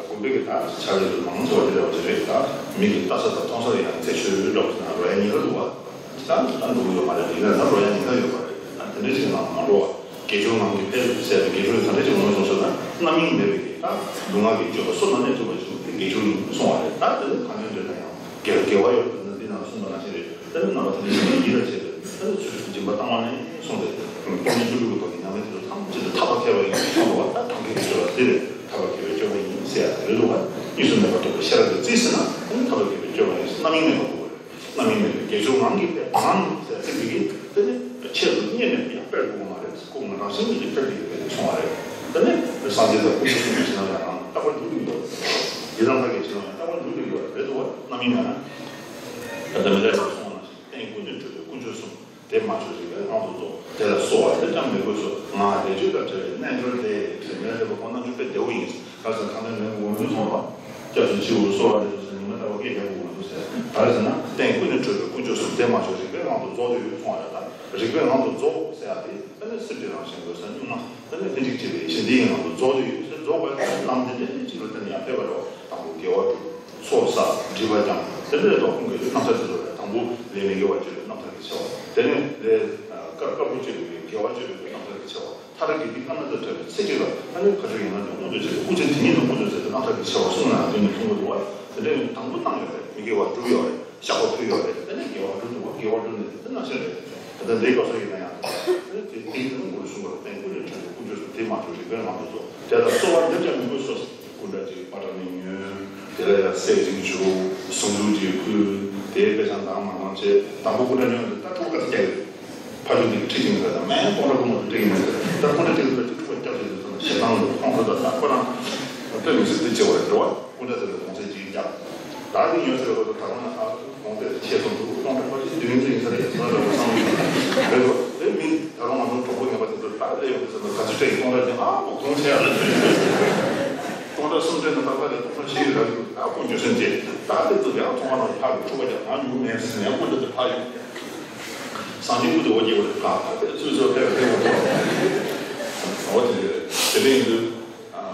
དགོན་པའི་གི་ད་ཆ་ལས་དུ་མང་ཆེ་བ་དེ་འདྲ་བ་ཞིག་རེད། ད་མི་གིས་ལྟ་ས་དང་མཐོང་ས་ལ་ཡང་རྩད་ཆོད་འདྲ་བ་ཞིག་ན་རོ་ཡ་ཉེ་ར་འདུག་བ། ད་ད་འགྲོ་གི་ཡོད་མ་རེད། ཡིན་ན་ད་རོ་ཡ་ཉེ་ར་ཡོད་མ་རེད། ད་དེ་འདྲའི་ཞིག་ནང་མ་འགྲོ་བ། དགེ་སྦྱོར་ངང་གིས་འཕེལ་ཟེར་ཏེ་དགེ་སྦྱོར་ག་འདྲ་ཞིག་ངོས་བཟུང་ཟེར་ན་རྣམ་གཡེང་མེད་པའི་གི་ད་ལུས་ངག་གི་སྤྱོད་པ་སོ་ནམ་ནས་ཐུབ་པ་ཞིག་དེ་དགེ་སྦྱོར་ཡིན་གསུང་བ་རེད། ད་དེ་ནི་གང་འདྲ་འདྲ་ན་ཡང་དགེ་དགེ་བ་ཡོད་པ་ན་འདི་ནང་གསུངས་པ་ནང་བཞིན་རེད། ད་ནི་རྣམ་པ་ཐམས་ཅད་ཡིད་ལ་བྱེད་པའི་ད་ནི་ཚུལ་ཁྲིམས་སྦྱིན་པ་བཏང་བ་ནས་གསུངས་ཏེ་སྟོང་ཉིད་སྤྲུལ་སྐུ་གི་ཐོག་ནས་ཉམས་ལེན་དེ་ཚོ་ཐམས་ཅད་དུ་ཐར་པ་ཁྱད་པར་ཡིན་གསུངས་པ་ད་ཐབས་མཁས་ཀྱི་སྤྱོད་པ་དེ་རེད། ཐར་པ་ཁྱད་པར་སྤྱོད་པ་ཡིན་ཟེར་ཡ་དེ་རེད་འདུག་བ། གཉིས་སུ་མེད་པར་རྟོགས་པའི་ཤེས་རབ་ཀྱིས་རྩིས་ཟིན་ན་ད་ནི་ཐར་པ་ཁྱད་པར་སྤྱོད་པ་ཡིན། རྣམ་གཡེང་མེད་པ་དགོས་པ་རེད། རྣམ་གཡེང་མེད་པའི་དགེ་སྦྱོར་ངང་གིས་སྤེལ། ངང་ཟེར་ཚིག་འདི་གིས་དེ་ནི་ཆེད་དུ་གཉེར་ནས་ཡང་སྤེལ་དགོས་པ་མ་རེད། སྐུ་ངོ་རང་བཞིན་གྱིས་སྤེལ་གྱི་ཡོད་པའི་གསུང་བ་རེད། དེ་ནི་སངས་རྒྱས་དང་སྐུ་ཚེ་གསུམ་གྱི་ཕྱི་ནང་ལ་ཡང་རྟག་པར་འགྱུར་གྱི་ཡོད། ཡི་དམ་ལྷ་གི་ཕྱི་ནང་ལ་ཡང་རྟག་པར་འགྱུར་གྱི་ཡོད་རེད་འདུག་བ། རྣམ་གཡེང་མེད་ན། ད་ལྟ་མི་ལས་སུ་གསུངས་པ་ནང་བཞིན་རྟེན་ཀུན་ནས་གྲུབ་པའི་དཀོན་མཆོག་གསུམ། དེ་མ་བྱོས་རིག་པའི་ངང་དུ་རྫོགས། དེ་ལ་གསོལ་བ་ལེགས་ཀྱང་མི་དགོས་སོ། ང་ལེགས་སྤྱོད་དང་བྲལ་བའི་རྣལ་འབྱོར་དེ། ཞེས་མི་ལ་རས་པ་ཁོང་རྣལ་འབྱོར་དཔེ་བདེ་བོ་ཡིན། ག་རེ་ཟེར་ན་ཁ་ནས་མེད་འོང་དུས་སོང་ལ། སྐྱབས་སུ་མཆིའོ་གསོལ་བ་འདེབས་སོ་ཟེར་ཉི་མ་ལྟ་བུ་སྐད་རྒྱག་དགོས་མ་འདུག་ཟེར། ག་རེ་ཟེར་ན་རྟེན་ཀུན་ནས་གྲུབ་པའི་དཀོན་མཆོག་གསུམ། དེ་མ་བྱོས་རིག་པའི་ངང་དུ་རྫོགས་ཏེ་ཡོད་གསུང་བ་ལ། ད་རིག་པའི་ངང་དུ་རྫོགས་ཟེར་ཡ་དེ་ཨ་ནི་སེམས་ཀྱི་རང་བཞིན་འོད་གསལ་གཉུག་མ། ཨ་ནི་ལྷན་ཅིག་སྐྱེས་པའི་ཡེ་ཤེས་འདི་ཡི་ངང་དུ་རྫོགས་ཏེ་ཡོད་ཟེར། རྫོགས་པའི་ལམ་དེ་འདྲ་ནི་གཅིག་ལ་བརྟེན་ནས་ཡང་ཕེབས་པ་རེད། དང་པོ་དགེ་བ་སྒྲུབ། ཚོགས་བསགས། སྒྲིབ་པ་སྦྱང་། དེ་འདྲའི་ཐོག་ཁོང་གིས་རྣམ་ཐར་དེ་ཚོ་ལ་དང་པོ་ལས་མི་དགེ་བ་སྤྱོད་པའི་རྣམ་ཐར་གྱི་ཆེ་བ། དེ་ནས་ལས་དཀར་དཀར་པོ་སྤྱོད་པའི་དགེ་བ་སྤྱོད་པའི་རྣམ་ཐར་གྱི་ཆེ་བ། མཐར་དགེ་སྡིག་ལྔ་དང་བྲལ་བའི་ཚེ་གཅིག་ལ་ཨ་ནི་བཀའ་དྲིན་ཡོད་ན་ནི་མངོན་དུ་བྱེད་པའི་སྐུ་ཚེ་དེ་ཉིད་དུ་མངོན་དུ་བྱེད་པའི་རྣམ་ཐར་གྱི་ཆེ་བ་གསུངས་ནས་དེ་ནི་མཐོང་གི་འདུག་བ། དེ་འདྲའི་དང་པོ་བཏང་ཡོད་རེད། མི་དགེ་བ་བསྒྲུབས་ཡོད་རེད། བཤགས་པ་ཕུལ་ཡོད་རེད། དེ་ནས་དགེ་བ་བསྒྲུབས་འདུག་བ། དགེ་བ་བསྒྲུབས་ནས་དེ་ནང་བཞིན་རེད། ད་ལྟ་འདིའི་སྐབས་སུ་ཡིན་ན་ཡང་དེ་དེ་དེ་ནི་མགོ་ལ་གསུངས་པ་རེད། རྟེན་ཀུན་ནས་གྲུབ་པའི་དཀོན་མཆོག་གསུམ། དེ་མ་བྱོས་རིག་པའི་ངང་དུ་རྫོགས། དེ་ལ་གསོལ་བ་འདེབས་ཀྱང་མི་དགོས་སོ། སྐུ་འདྲ་ཅིག་པ་ཏྲ་མི་ཉོན། དེ་ལ་ཡང་སྲས་ཅིག་བྱུང་། ཟུང་འཇུག་ཅིག་ཕུལ། དེའི་དཔེ་ཆ་འདང་མ་འདང་བྱས། དང་པོ་སྐུ་འདྲ་ཉོན་དེ་ད་ཕྲུ་གུ་ག་ཚོད་རྒྱག་ཡོད། ཕ་ཆུང་དེ་ཁྲིད་ཅིང་ཟེར་དང་མེད་སྟོང་ཕྲག་སྐུ་མ་དུ་སྤྲད་ཀྱི་མེད་ཟེར། ད་སྐུ་འདྲ་སྤྲད་ཀྱི་ཟེར་ཏེ་ཕྲུ་གུ་སྐྱབས་སུ་ཟེར་ཟེར་ན་ཞེ་སྡང་ལ་ཁོང་ཁྲོ་དང་ད་ཁོ་རང་སྤྲད་མི་སྲིད་དེ་བྱེད་པ་རེད་འགྲོ་བ། སྐུ་འདྲ་ཟེར་བའི་གོང་ཚད་ཅིག་བརྒྱབ། ད་དེ་ཉོས་ཟེར་བའི་སྐབས་སུ་ད་རུང་ན་ཨ་གོང་ཚད་དེ་ཆེ་སོང་འདུག་སྟོང་ཕྲག་ཁ་ཤས་བདུན་ཡིན་ཚེ་ཡིན་ས་རེད་ཟེར་ན་རེད་བསམ་གྱི་རེད་འགྲོ། དེ་མིན་ད་རུང་ང་ཚོ་གྲོགས་པོ་ངན་པ་དེ་ཚོ་ད་སླེབས་ཡོང་དུས་ཟེར་ན་ག་ཚོད་སྤྲད་ཡིན། སྟོང་ཕྲག་ཅན་ཨ་ཁོ་གོང་ཚད་ཡ་ལ་སྟོང་ཕྲག་གསུམ་སྤྲད་ན་ད་ལྟ་ལས་སྟོང་ཕྲག་བཞི་ཡོད་ར་ཡོད། ད་ཁོ་འགྱོད་སེམས་སྐྱེ། ད་དེ་ཚོ་ཡང་ཚོང་པ་ནང་ཕར་གི་ཕྲུ་གུ་ཀྱང་ང་ཉུག་མེད་ཟེར་ནས་ཡང་སྐུ་འདྲ་དེ་ཕར་ཡོང་། སངས་རྒྱས་སྐུ་དེ་འོ་བརྒྱལ་བ་རེད། ད་ད་དེ་ཚོའི་ཚོ་ཕེབས་ཕེབས་འོ་འགྲོ། འོ་དེ་རེད། དེ་འདྲ་ཡིན་དུས་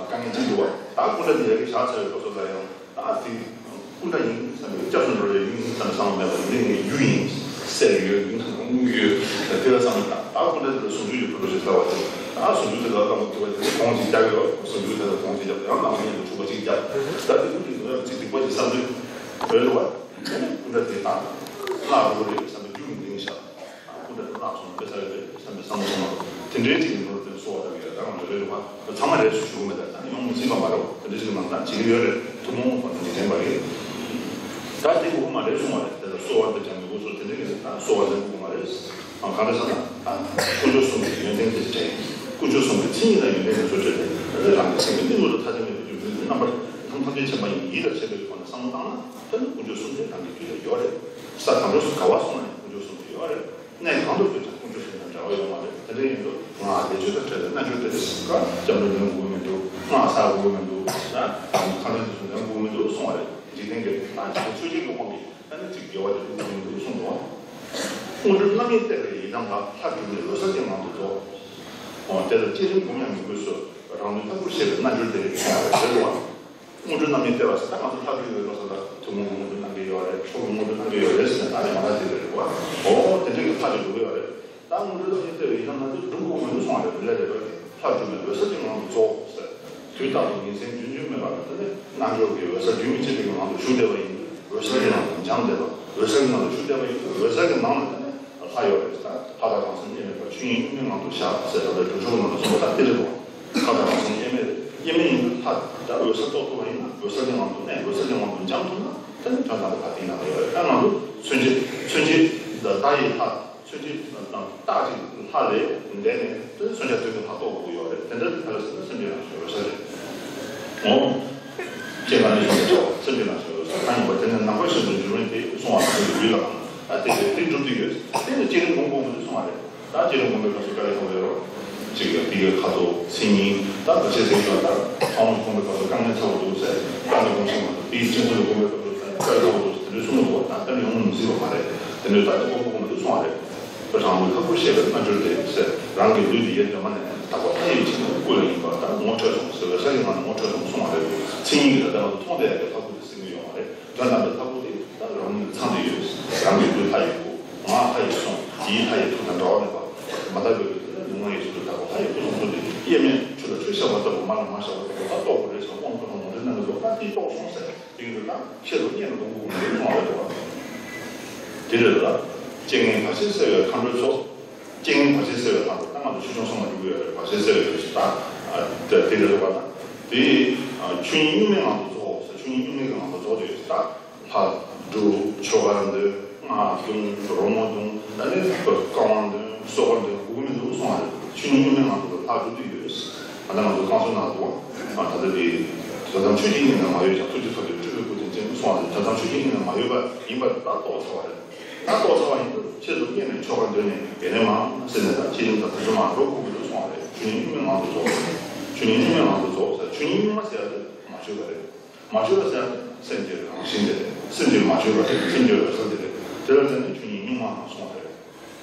དཀའ་ངལ་ཅིག་འདུག་བ། ད་སྐུ་འདྲ་དེ་ཡ་གི་བཞག་ཚར་བའི་སྐབས་སུ་ལ་ཡང་ད་དེ་སྐུ་འདྲ་ཡིན་བསམ་པའི་སྐྱབས་སུ་འགྲོ་རེ་ཡིན་བསམ་པའི་བསམ་བློ་མེད་པ་འདི་ངའི་རྒྱུ་ཡིན། གསེར་ཡོད་དངུལ་ཡོད། དེ་ལ་བསམ་བློ་བཏང་། ད་སྐུ་འདྲ་དེ་ལ་ཟུང་འཇུག་ཡོད་པ་འདྲ་ཞིག་ལྟ་བ་དེ། ད་ཟུང་འཇུག་དེ་ལ་བསམ་བློ་བཏང་བ་དེ་གོང་ཅིག་རྒྱག་ཡོད། ཟུང་འཇུག་དེ་ལ་གོང་ཅིག་རྒྱག་ཡང་ནང་བཞིན་དུ་ཕྲུ་གུ་ཅིག་རྒྱག་ད་དེ་ཀུན་གྱིས་ཟུང་ཡང་ཅིག་སྡིག་པ་ཅིག་བསམ་དུས་རེད་འདུག་བ། སྐུ་འདྲ་དེ་དང་བརླག་འགྲོ་གི་རེད་བསམ་པའི་རྒྱུ་ཡིན་འདི་ངས་བཞག་སྐུ་འདྲ་དེ་བརླག་སོང་དཔེ་ས་རེད་བསམ་པའི་བསམ་བློ་གཏོང་བ། དེ་འདྲའི་ཅིག་གི་ནོར་དེ་གསོ་བ་ལྟ་བུ་ཡོད། ད་ང་ཚོ་རེད་རེད་བ། ཚང་མ་རེད་ཞུ་ཞུ་གི་མེད། ད་ད་ཡོང་མི་སྲིད་པ་མ་རེད། དེ་འདྲ་ཅིག་གི་ནང་ད་བྱེད་ཀྱི་ཡོད་རེད། ཐུན་མོང་བ་དང་འཇིག་རྟེན་པ་རེད། ད་དེ་དགོས་མ་རེད་གསུང་བ་རེད། དེ་ལ་གསོ་བ་དང་སྦྱང་དགོས་སོ། དེ་འདྲ་གི་ད་གསོ་བ་ལ་དགོས་མ་རེད། ཨ་ག་རེ་ཟེར་ན། ད་དཀོན་མཆོག་གསུམ་གྱི་ཡོན་ཏན་དེ་བྲལ། དཀོན་མཆོག་གསུམ་གྱི་མཚན་ཉིད་དང་ཡོན་ཏན་དེ་ཚོ་བྲལ་ཏེ། རང་གི་སེམས་ཀྱི་གནས་ལུགས་དང་ཐ་དད་མེད་པའི་རྒྱུ་མཚན་གྱི་རྣམ་པར་ཐམས་ཅད་མཁྱེན་པ་ཡིན། ཡིད་ལ་བྱེད་པའི་སྒོ་ནས་བསམ་བློ་བཏང་ན། དེ་ནི་དཀོན་མཆོག་གསུམ་དེ་རང་གི་རྒྱུད་ལ་ཡོད་རེད། ས་གང་འགྲོ་སུ་ག་བ་སོང་ན་ཡང་དཀོན་མཆོག་གསུམ་དེ་ཡོད་རེད། གནས་གང་དུ་ཡོད་ཀྱང་དཀོན་མཆོག་གསུམ་དང་འབྲེལ་བ་ཡོད་མ་རེད། དེ་འདྲ་ཡིན་དུས་ང་བདེ་སྤྱོད་དང་བྲལ་བའི་རྣལ་འབྱོར་དེ་རེད། སྐབས་སྐྱབས་འགྲོ་འདོན་དགོས་མི་འདུག་སྔགས་བསགས་དགོས་མི་འདུག་ད་ཁ་ལན་དུ་འདོན་དགོས་མི་འདུག་གསུང་བ་རེད། འཇིག་རྟེན་གྱི་ད་འཇིག་རྟེན་ཆོས་བརྒྱད་ཀྱི་དབང་གིས་ད་ནི་ཅིག་དགེ་བ་དེ་དགོས་མི་འདུག་གསུངས་འདུག་དངོས་གྲུབ་རྣམ་གཉིས་སྟེར་བའི་ཡི་དམ་ལ། ལྷ་སྒྲུབ་ནས་འོད་གསལ་གྱི་ངང་དུ་རྫོགས། འོ་དེ་ལ་བསྐྱེད་རིམ་སྒོམ་ཡང་མི་དགོས་སོ། རང་ལུས་ལྷ་སྐུར་ཤེས་པའི་རྣལ་འབྱོར་དེ་རེད་གསུངས་པ་རེད་བ། དངོས་གྲུབ་རྣམ་གཉིས་སྟེར་བ་ཟེར། ད་ང་ཚོ་ལྷ་སྒྲུབ་ཡོད་པ་ཟེར་ལ། ཐུན་མོང་གི་དངོས་གྲུབ་གནང་གི་ཡོད་རེད། མཆོག་གི་དངོས་གྲུབ་གནང་གི་ཡོད་རེད་ཟེར་ནས་ད་ནས་མ་ལྷ་དེ་རེད་བ། འོ་དེ་འདྲ་གི་ལྷ་དེ་སྒྲུབ་ཀྱི་ཡོད་རེད། ད་དངོས་གྲུབ་རྣམ་གཉིས་སྟེར་བའི་ཡི་དམ་ལ་ནི་སྒྲུབ་དགོས་མི་འདུག་གསུངས་པ་རེད། ལས་རེད་བ། ལྷ་སྒྲུབ་ནས་འོད་གསལ་གྱི་ངང་དུ་རྫོགས་ཟེར། དུས་རྟག་ཏུ་ཉིན་མཚན་རྒྱུན་རྒྱུན་མེད་པར་དེ་ནི་རྣལ་འབྱོར་གྱི་འོད་གསལ་རྒྱུན་མི་འཆད་པའི་ངང་དུ་བཞུགས་བསྡད་པ་ཡིན། འོད་གསལ་གྱི་ངང་དུ་སྦྱངས་བསྡད་པ། འོད་གསལ་གྱི་ངང་དུ་བཞུགས་བསྡད་པ་ཡིན། འོད་གསལ་གྱི་ནང་ལ་དེ་ནི་ལྷ་ཡོད་རེད། ད་ལྷ་དང་རང་སེམས་དབྱེར་མེད་པར་ཆོས་དབྱིངས་གཉུག་མའི་ངང་དུ་བཞག་ཟེར་བ་ལས་སྒྲུབ་ཕྱོགས་ནང་ལ་གསུངས་པ་ད་དེ་རེད་དོ། ལྷ་དང་རང་སེམས་དབྱེར་མེད། དབྱེར་མེད་ཡིན་དུས་ལྷ་ད་འོད་གསལ་རྟོགས་ཐུབ་པ་ཡིན་ན། འོད་གསལ་གྱི་ངང་དུ་གནས། འོད་གསལ་གྱི་ངང་དུ་སྦྱངས་ཐུབ་ན། ད་ནི་དོན་དམ་པའི་ལྷ་དེའི་ནང་ལ་ཡོད་རེད། ད་ང་ཚོ་མཚོན་བྱེད་མཚོན་བྱེད་ད་ལྟ་ཡི་ལྷ། མཚོན་བྱེད་དང་རྟགས་ཅིག་ལྷ་ལས་འདས་ནས་དེ་མཚོན་བྱ་སྟོན་པའི་ལྷ་རྟོགས་དགོས་ཀྱི་ཡོད་རེད། དེ་འདྲ་དེ་ལ་ཟེར་ན་སེམས་ཅན་རང་བཞིན་འོད་གསལ་རེད། འོ། སྐྱེ་རྒ་ན་འཆིའི་ཚོགས་སེམས་ཅན་རང་བཞིན་འོད་གསལ་གང་ཡིན་པ་དེ་ནི་ནམ་མཁའ་བཞིན་དུ་འགྱུར་བ་དེ་གསུང་བ་དང་ཡུལ་ལ་གང་ཨ་དེ་དེ་དེ་འགྲུབ་ཀྱི་ཡོད། དེ་ནི་བསྐྱེད་རིམ་སྒོམ་དགོས་མི་འདུག་གསུང་བ་རེད། ད་བསྐྱེད་རིམ་སྒོམ་པའི་སྐབས་སུ་དཀའ་ལས་ཁག་པོ་ཡོད་རེད། གཅིག་ཡོད་དེ་ཡོད་ཁ་དོག་མཚན་ཉིད་ད་བར་ཆད་ཟེར་གྱི་ཡོད། ད་ཕ་བོང་སྒོམ་པའི་སྐབས་སུ་དཀའ་ངལ་ཚ་པོ་འདུག་ཟེར། དཀའ་ངལ་སྒོམ་ཤེས་མ་འདུག་དེའི་ཕྱིན་ཚུལ་སྒོམ་པའི་སྐབས་སུ་དཀའ་ངལ་ཚ་པོ་འདུག་ཟེར། དེ་འདྲའི་གསུང་གི་འདུག་ད་དཀའ་ངལ་ཡོང་མི་སྲིད་པ་མ་རེད། དེ་འདྲའི་ད་དེ་སྒོམ་པ་སྒོམ་པ་འདུག་གསུང་བ་རེད། རང་གི་ལུས་དེ་ཤེས་པའི་རྣལ་འབྱོར་དེ་ཟེར། རང་གི་ལུས་དེ་ཡེ་གདོད་མ་ནས་དག་པ་མཐའ་ཡས་ཀྱི་སྐུ་ལ་ཡིན་པ་ད་ངོ་འཕྲོད་སོང་ཟེར་བའི་ས་ཡི་ངང་ནས་ངོ་འཕྲོད་སོང་གསུང་བ་རེད། མཚན་ཉིད་ཀྱི་ད་ལྟ་ང་ཚོ་མཐོང་བསྡད་ཡག་གི་ལྷ་སྐུ་དེ་ཟེར་གྱི་ཡོད་མ་རེད། དོན་དམ་པའི་ལྷ་སྐུ་དེ་ད་རང་ཉིད་ཚང་དུ་ཡོད། རང་གི་ལུས་ལྷ་ཡི་སྐུ། ངག་ལྷ་ཡི་གསུང་། ཡིད་ལྷ་ཡི་ཐུགས་དང་འདྲ་བ་མེད་པ། མ་དག་པའི་ལུས་དེ་ནི་ལུས་ངག་ཡིད་གསུམ་དུ་དག་པ་ལྷ་ཡི་སྐུ་གསུང་ཐུགས་དེ་དབྱེར་མེད་ཆུ་ལ་ཆུ་བཞག་པ་ལྟ་བུ་མ་ལ་མ་བཞག་པ་ལྟ་བུ་ད་རྟོགས་དགོས་རེད་ཟེར། དབང་པོ་དང་ནོར་འཁྲུལ་རྣམས་ཀྱི་བཟོ་ལྟ་དེ་རྟོགས་སོང་ཟེར། དེ་ཡིན་དུས་ན་ཤེས་སུ་རྙེད་ལ་འདོང་དགོས་ཀྱི་མེད་གསུང་བ་རེད་དོ། དེ་རེད་ལ། རྐྱེན་ངན་བར་ཆད་སེལ་བའི་མཁའ་འགྲོའི་ཚོགས། རྐྱེན་ངན་བར་ཆད་སེལ་བའི་ལྷ་དང་ད་ང་ཚོ་ཆོས་སྐྱོང་སྲུང་མ་འགྲིག་གི་ཡོད་རེད། བར་ཆད་སེལ་བའི་ལྷ་ཞིག་ད་དེ་དེ་རེད་པ། ད་དེ་ཆོས་ཉིད་གཉུག་མའི་ངང་དུ་རྫོགས་ཟེར། ཆོས་ཉིད་གཉུག་མའི་ངང་དུ་རྫོགས་ཏེ་ད་ལྷ་སྒྲུབ་ཆོ་ག་འདོན་སྔགས་འདོན་རོལ་མོ་འདོན་ད་ནི་བསྐང་བ་འདོན་གསོལ་བ་འདོན་དགོས་ཀྱི་མི་འདུག་གསུང་བ་རེད། ཆོས་ཉིད་གཉུག་མའི་ངང་དུ་ལྷ་སྒྲུབ་ཏུ་ཡོད། ད་ལྟ་ང་ཚོ་བསྐང་གསོལ་ནང་དུ་ད་ལྟ་དེ་དོན་དམ་ཆོས་ཀྱི་དབྱིངས་ནས་མ་གཡོས་ཀྱང་ཐུགས་རྗེ་ཐོབ་པའི་སྤྲུལ་པའི་སྐུ་དེ་མཚན་གསུང་བ་རེད། དོན་དམ་ཆོས་ཀྱི་དབྱིངས་ནས་མ་གཡོས་པ་ཡིན་པར་ད་རྟོགས་ཚར་བ་རེད། ད་རྟོགས་ཚར་བ་ཡིན་དུས་ཆེད་དུ་གཉེར་ནས་ཆོ་ག་འདོན་ནས་དེ་ནས་མ་ཟེར་ནས་ད་ཆེད་དུ་ད་དུས་ཚོད་མ་འགྲོ་དགོས་ཀྱི་འདུག་གསུང་བ་རེད། ཆོས་ཉིད་གཉུག་མའི་ངང་དུ་རྫོགས། ཆོས་ཉིད་གཉུག་མའི་ངང་དུ་རྫོགས་ཟེར། ཆོས་ཉིད་གཉུག་མ་ཟེར་ཡ་དེ་མ་བཅོས་པ་རེད། མ་བཅོས་པ་ཟེར་ཡ་དེ་སེམས་ཀྱི་རང་བཞིན་དེ་རེད། སེམས་ཀྱི་འོད་གསལ་དེ་རེད། དེ་ལ་བརྟེན་ནས་ཆོས་ཉིད་གཉུག་མ་གསུངས་པ་རེད།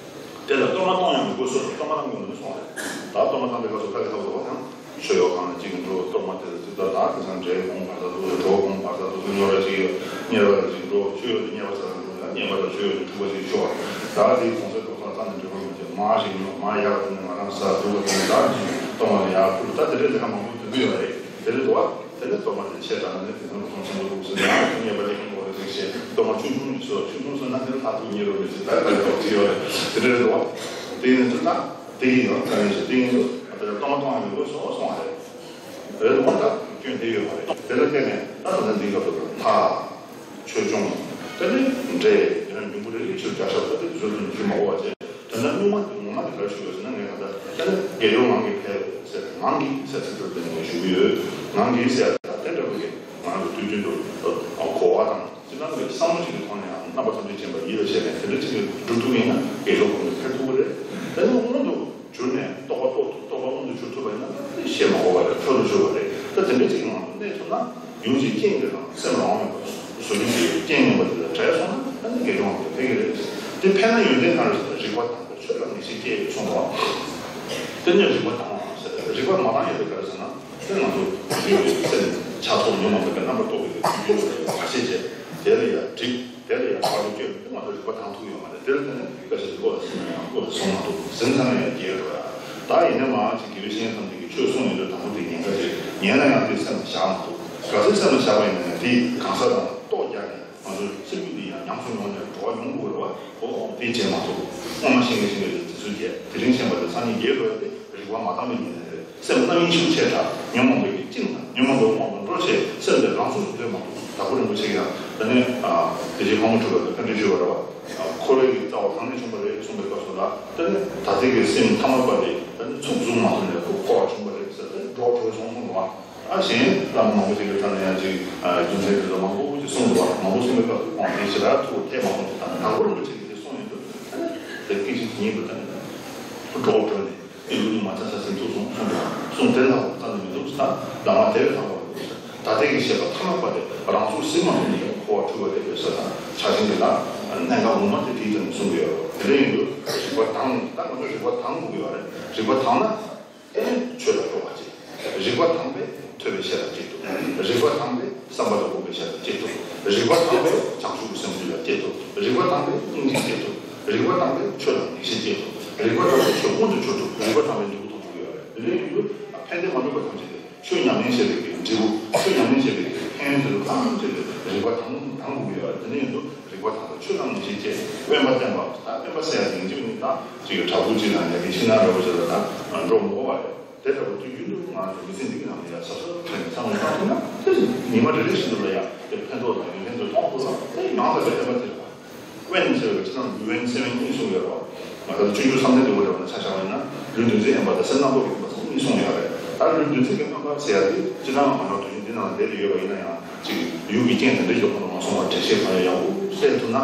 དེ་ལ་གཏོར་མ་གཏོང་ཡང་མི་དགོས་སོ། གཏོར་མ་གཏོང་དགོས་མི་གསུངས་རེད། ད་གཏོར་མ་བཏང་པའི་སྐབས་སུ་དཀའ་ལས་ཁག་པོ་འདུག་བ། དང་མཆོད་ཡོ་གང་ལ་གཅིག་གིས་འགྲོ། གཏོར་མ་དེ་ལ་གཅིག་ད་ད་དེང་སང་འབྲས་སྤུངས་བར་དུ་འདུག་གྲོ་སྤུངས་བར་དུ་འདུག་གཉོར་བ་གཅིག་ཡོད། གཉེར་བ་ལ་གཅིག་འགྲོ། མཆོད་ཡོ་དེ་གཉེར་བ་ཟེར་བ་འགྲོ། ད་གཉེར་བ་དང་མཆོད་ཡོ་དེ་འཁྲུག་པ་གཅིག་ཤོག་ད་དེའི་གོང་ཚད་དོག་ཐག་རྩ་ནས་འགྲོ་བ་མི་བྱེད། མ་ཞིག་ཉོ། མ་ཡག་པ་དེ་ནས་ང་རང་ཟ་འདུག་པ་དེ་ནས་ད་གཏོར་མ་ལ་ཡར་ཕུལ། ད་དེ་འདྲའི་ལས་ཀ་མང་པོ་འདུག་གི་ཡོད་རེད། དེ་རེད་འདུག་བ། དེ་ནས་གཏོར་མ་དེ་ཆེ་དྲགས་ན་ནི་དེ་ཚོ་མཐོང་ཆེན་པོ་འདུག་ཟེར་ན་ཡང་ཉེས་པ་ལས་ཀྱང་འགྲོ་བ་རེད་ཟེར། གཏོར་མ་ཆུང་ཆུང་ཞིག་བཟོ། ཆུང་ཆུང་བཟོས་ན་དེ་ལ་ལྷག་ཏུ་ཉེ་རུ་མི་ཚེ་ད་ལྟ་ཡོད་ཅི་ཡོད་རེད། དེ་འདྲ་རེད་འདུག་བ། དེ་ཡིན་དུས་ད་དེ་ཡིན་ཡང་ད་ཡིན་ཞེས་དེ་ཡིན་དུས་ད་ལྟ་གཏོར་མ་གཏོང་ཡང་མི་དགོས་སོ་གསུང་བ་རེད། རེད་འདུག་བ། ད་སྐྱོན་དེ་ཡོད་མ་རེད། དེ་ལ་བརྟེན་ནས་ད་ད་ལྟ་འདི་སྐབས་སུ་ལྷ། ཆོས་སྐྱོང་། དེ་ནས་འདྲེ། དེ་ནས་མྱུ་གུ་རེ་རེ་ཕྱིར་རྒྱག་ཤོག་ད་དེ་བཟོས་དོན་ཞུ་མ་དགོས་པ་བྱས། དོན་དག་སྨྱུག་མ་དེ་ངོ་མ་དེ་ག་རེ་ཞུ་དགོས་ཟེར་ན། ངས་ད་ལྟ་དེ་ནས་དགེ་སྦྱོར་ངང་གིས་འཕེལ་ཟེར། ངང་གིས་ཟེར་ཚིག་དེ་དེ་ནས་ངས་ཞུ་གི་ཡོད། ངང་གིས་ཟེར་ད་དེ་འདྲ་བོ་གི་ང་རང་གི་དུས་རྒྱུན་དུ་གོ་བ་དང་སྤྱི་བཏང་གི་བསམ་བློ་ཅིག་གི་ཐོག་ནས་ཡང་རྣམ་པ་ཐམས་ཅད་མཁྱེན་པ་ཡིད་ལ་བྱས་ནས་དེ་འདྲ་ཅིག་གི་སྒྲུབ་ཐུབ་ཡིན་ན་དགེ་སྦྱོར་གོང་དུ་འཕེལ་ཐུབ་ཀྱི་རེད། དེ་ནས་སྔོན་དུ་གྱུར་ནས་རྟོགས་པ་རྟོགས་ཐུབ། རྟོགས་པ་མངོན་དུ་གྱུར་ཐུབ་པ་ཡིན་ན་ནི་ཞེད་མ་དགོས་པ་རེད། འཕྲོ་དུ་གྱུར་པ་རེད། ད་དེ་འདྲའི་ཅིག་ངང་དུ་གནས་ཐུབ་ན་ཡུན་ཅིག་རྐྱེན་གྱིས་དང་སེམས་རང་དབང་མེད་པར་བཟོ་རྒྱུ་དེ་རྐྱེན་ངན་པ་དེ་དང་བྲལ་སོང་ན་ད་ནི་དགེ་སྦྱོར་དེ་འཕེལ་གྱི་རེད། དེ་འཕེལ་ན་ཡོན་ཏན་གང་རེད་ཟེར་ན་རིག་པ་དྭངས་པའི་ཆོས་ལ་ངེས་ཤེས་སྐྱེ་གསུངས་པ། དེ་ནས་རིག་པ་དྭངས་པ་ཟེར། རིག་པ་མ་དྭངས་ཡོད་པའི་ག་རེ་ཟེར་ན་དེ་ང་ཚོ་རིག་པའི་སེམས་ཆགས་སོགས་ཉོན་མོངས་པའི་རྣམ་པར་རྟོག་པའི་རྒྱུ་རྐྱེན་ཁ་ཤས་བྱས་དེ་ལ་ཡང་འགྲིག་དེ་ལ་ཡང་བར་དུ་བསྐྱོད་དེ་ང་ཚོ་རིག་པ་དྭངས་ཐུབ་ཡོད་མ་རེད། དེར་བརྟེན་ནས་བཀའ་ཆད་དེ་བློ་ལ་ཟིན་ན་ཡང་བློ་ལ་ཟུངས་མ་ཐུབ། ཟིན་ཚར་ན་ཡང་རྒྱལ་འགྲོ་ཡ། ད་ཡིན་ན་མ་ཅིག་དགེ་བའི་བཤེས་གཉེན་ཐམས་ཅད་ཀྱིས་ཆོས་གསུངས་ཡོད་དུས་དང་པོ་དེ་ཉན་ཁ་ཅིག་ཉན་ན་ཡང་དེ་སེམས་ལ་བཞག་མ་ཐུབ། ག་ཚོད་སེམས་ལ་བཞག་པ་ཡིན་ན་ཡང་དེ་གང་ཟག་དང་ལྟོ་རྒྱག་ནས་ང་ཚོའི་སེམས་རྒྱུད་འདི་ཡང་ཉམས་སུ་མྱོང་ནས་འགྲོ་བ་མྱོང་དགོས་རེད་བ། ཨོ་དེ་བྱས་མ་ཐུབ། སྔོན་མ་ཤེས་མཁན་ཤེས་མཁན་དེ་ཚོས་བྱས་དེ་རིང་ཤེས་པ་དེ་སང་ཉིན་རྒྱལ་འགྲོ་ཡ་དེ། བ་མ་བཏང་བའི་ཉིན་ནས་རེད། སེམས་རྣམ་གཡེང་ཆེན་པོ་ཆེ་དྲགས། ཉོན་མོངས་པའི་གི་བཅིངས་དང་ཉོན་མོངས་པའི་དབང་དུ་འགྲོ་བྱས་སེམས་དེ་རང་ཚུགས་སུ་སྡོད་མ་ཐུབ། དྭགས་པོ་རིན་པོ་ཆེ་གིས་ཡང་ད་ནི་དེ་རྗེས་ཕག་མོ་གྲུ་པ་དང་ཕན་བདེ་ཞུ་བ་རེད་བ། འཁོར་བའི་གི་རྩ་བ་གང་ནས་བྱུང་བ་རེད་གསུངས་པའི་སྐབས་སུ་ལ་ད་ནི་ད་ལྟའི་གི་སེམས་ཐ་མལ་པ་དེ་ད་ནི་ཚུགས་བཟུང་མ་ཐུབ་ནས་ཁོ་འཁོར་བ་བྱུང་བ་རེད་ཟེར་ཏེ་སྒྲོག་བྲོས་སོང་གསུངས་པ། ཨ་གཞན་བླ་མ་མང་པོ་ཞིག་གི་ཐད་ནས་ཡང་ཅིག་རྒྱུ་མཚན་དེ་ཚོ་མང་པོ་ཅིག་གསུངས་འདུག་བ། མང་པོ་གསུངས་པའི་སྐབས་སུ་ཁོང་དེ་ཞེ་དྲག་ཐུགས་ཐད་མ་སོང་ཞིག་དང་། དྭགས་པོ་རིན་པོ་ཆེ་གིས་དེ་གསུངས་ཡོད་དུས་ཨ་ནི་དེ་སྐད་ཅིག་ཉིད་དུ་ད་ནི་སྒྲོག་བྲོས་ནས་ཨེ་ལུགས་ཉུང་མ་ཚ་ཚ་ཟིན་ཐུག་སོང་གསུངས་འདུག་བ། གསུངས་དེ་ལྷག་པ་རྩ་ནས་མི་འདུག་ཟེར། ད་མ་དེ་བས་ལྷག་པ་མི་འདུག་ཟེར། ད་ལྟའི་གི་བཤད་པ་ཐ་མལ་པ་དེ་རང་ཚུགས་ཟིན་མ་ཐུབ་ནས་འཁོར་བ་འཁྲུལ་བ་རེད་ཟེར་དང་། ཆགས་ཞེན་གྱི་ལ་གནད་འགག་ངོ་མ་དེ་དེའི་སྟེང་ནས་གསུངས་ཀྱི་ཡོད་རེད། དེ་འདྲ་ཡིན་དུས་རིག་པ་དྭངས། ད་ང་ཚོ་རིག་པ་དྭངས་དགོས་ཀྱི་ཡོད་རེད། རིག་པ་དྭངས་ན། ཨེ་ཆོས་ལ་སྤྲོ་བ་སྐྱེ། རིག་པ་དྭངས་པས་ཐོས་པའི་ཤེས་རབ་སྐྱེ་ཐུབ། རིག་པ་དྭངས་པས་བསམ་པ་དང་ལྡན་པའི་ཤེས་རབ་སྐྱེ་ཐུབ། རིག་པ་དྭངས་པས་བྱང་ཆུབ་ཀྱི་སེམས་རྒྱུད་ལ་སྐྱེ་ཐུབ། རིག་པ་དྭངས་པས་སྙིང་རྗེ་སྐྱེ་ཐུབ། རིག་པ་དྭངས་པས་ཆོས་ལ་ངེས་ཤེས་སྐྱེ་ཐུབ། རིག་པ་དྭངས་པས་ཆོས་མངོན་དུ་གྱུར་ཐུབ། རིག་པ་དྭངས་པས་འབྲས་བུ་ཐོབ་ཐུབ་ཀྱི་ཡོད་རེད། དེ་འདྲ་ཡིན་དུས་ཕན་བདེ་མ་ལུས་པ་ཐམས་ཅད་དེ། ཆོས་ཉམས་ལེན་བྱེད་པའི་གི་འབྲས་བུ། ཆོས་ཉམས་ལེན་བྱེད་པའི་གི་ཕན་ཡོན་དེ་ཚོ་ཐམས་ཅད་དེ་རིག་པ་དྭངས་དྭངས་དགོས་ཀྱི་ཡོད་རེད། དེ་འདྲ་ཡིན་དུས་རིག་པ་དྭངས་པས་ཆོས་ལ་ངེས་ཤེས་སྐྱེ། དབེན་པ་བསྟེན་པ། ད་དབེན་པ་ཟེར་ཡ་དེ་ཡིན་གཅིག་མིན་གཅིག་ད་ཅིག་གི་བྲག་ཕུག་ཅིག་ལ་ཡ་གི་ཤིང་ནགས་འདྲ་བོ་ཅིག་ལ་ད་འགྲོ་མི་དགོས་པ་རེད། དེ་ལྟ་བུ་དུས་རྒྱུན་དུ་ང་ཚོ་མི་ཚེ་འདི་གི་ནང་ལ་ཡ་གཟབ་གཟབ་བྱས་ནས་བསམ་བློ་བཏང་ཐུབ་ན། དེ་ཉི་མ་རེ་རེ་བཞིན་དུ་ལ་ཡ་དེ་ཕན་ཐོགས་དང་ཡོན་ཏན་དེ་མཐོང་ཐུབ་ན་དེ་ཡང་དག་པའི་བསྟན་པ་དེ་རེད་པ། དབེན་ཟེར་བའི་ཕྱི་ནང་ལུས་དབེན་སེམས་དབེན་གཉིས་གསུངས་ཡོད་རེད་པ། ང་ཚོ་སྤྱོད་འཇུག་བསམ་གཏན་གྱི་དབུ་འདྲ་བ་ན་ཆ་བཞག་པ་ཡིན་ན། ལུས་འདུ་འཛི་དབེན་པ་དང་སེམས་རྣམ་རྟོག་གི་དབེན་པ་གཉིས་གསུངས་ཡོད་རེད། ད་ལུས་འདུ་འཛི་གི་དབེན་པ་ཟེར་ཡ་དེ་སྤྱིར་བཏང་ང་ཚོ་དུས་རྒྱུན་འདི་ནང་ལ་བསྡད་དེ་ཡོད་པ་ཡིན་ན་ཡང་ཅིག་ཡུལ་གྱི་རྐྱེན་དེ་འདྲ་ཞིག་ཁོ་ན་མ་སོང་བར་དྲན་ཤེས་བག་ཡོད་ཡག་པོ་གསལ་ཐུབ་ན།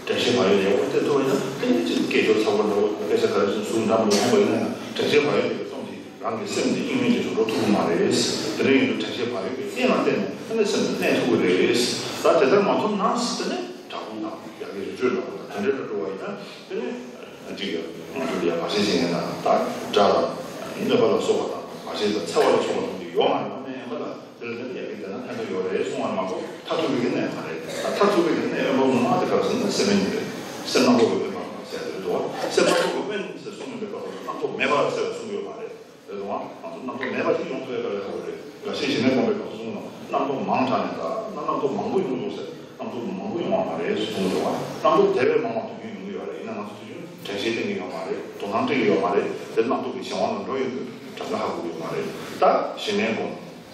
དྲན་ཤེས་བག་ཡོད་ཡག་པོ་གསལ་ཐུབ་པ་ཡིན་ན། དེ་ནི་ཅིག་སྐད་ཅོར་ཚ་པོ་འདྲ་བོ་དཔེ་ཆ་ག་རེ་བཞིན་གཟུགས་འདྲ་མི་འདྲ་མཐོང་པ་ཡིན་ན་ཡང་དྲན་ཤེས་བག་ཡོད་དེ་གི་རྩོམ་གྱིས་རང་གི་སེམས་འདི་དབྱིངས་མེད་ཅིག་ཏུ་འགྲོ་ཐུབ་ཀྱི་མ་རེད། དེ་འདྲ་ཡིན་དུས་དྲན་ཤེས་བག་ཡོད་ཀྱི་རྐྱེན་ལ་བརྟེན་ནས་དེ་ནས་སེམས་འདི་གནས་ཐུབ་ཀྱི་རེད། ད་དེ་ལྟར་མ་ཐུབ་ན་དེ་ནས་བྲག་ཕུག་དང་ཡ་གི་རི་ཁྲོད་འདྲ་བོ་དང་དེ་འདྲ་ལ་འགྲོ་བ་ཡིན་ན། དེ་ནས་ཅིག་ང་ཚོ་ལ་ཡ་བར་ཆད་བྱེད་མཁན་དང་ད་དགྲ་དང་གནོད་པ་ལ་སོགས་པ་དང་བར་ཆད་དང་འཚེ་བ་ལ་སོགས་པ་དང་དེ་ཡོང་བ་ཡིན་ན་མེད་ཡིན་པ་དང་། དེ་ལ་དེ་ནས་ཡ་གི་དེ་ན་ཕན་ཐོགས་ཡོད་རེད་གསུང་བ་མ་གཏོགས་མཐར་ཐུག་པའི་གི་གནད་མ་རེད། ད་མཐར་ཐུག་པའི་གི་གནད་དབེན་པ་ངོ་མ་དེ་ག་རེ་ཟེར་ན་སེམས་དབེན་རེད། སེམས་རྣམ་རྟོག་གི་དབེན་པ་ཟེར་དེ་རེད་དོ། སེམས་རྣམ་རྟོག་གི་དབེན་ཟེར་གསུངས་ཡོད་པའི་སྐབས་སུ་རྣམ་རྟོག་མེད་པ་ཟེར་བ་གསུངས་ཡོད་མ་རེད། རེད་དོ། ང་ཚོ་རྣམ་རྟོག་མེད་པ་ཅིག་ཡོང་ཐུབ་ཡ་ག་ལ་ཡོད་རེད། འགའ་ཤས་གཞི་གནས་སྒོམ་པའི་སྐབས་སུ་གསུངས་ནོ། རྣམ་རྟོག་མང་དྲགས་ནས་ད་རྣམ་རྣམ་རྟོག་མང་པོ་ཡོང་འདུག་ཟེར། རྣམ་རྟོག་མང་པོ་ཡོང་བ་མ་རེད་གསུངས་འདུག་བ། རྣམ་རྟོག་དེ་བས་མང་བ་དུས་རྒྱུན་ཡོང་གི་ཡོད་རེད། ཡིན་ན་ང་ཚོ་དུས་རྒྱུན་དྲན་ཤེས་བསྟེན་གྱི་ཡོད་མ་རེད། དོ་སྣང་སྤྲད་ཀྱི་ཡོད་མ་རེད། དེ་རྣམ་རྟོག་གི་གཞན་དབང་ལ་འགྲོ་ཡོང་དུས་གྲངས་ཀ་ཧ་གོ་གི་ཡོད་མ་རེད། ད་གཞི་གནས་སྒོམ།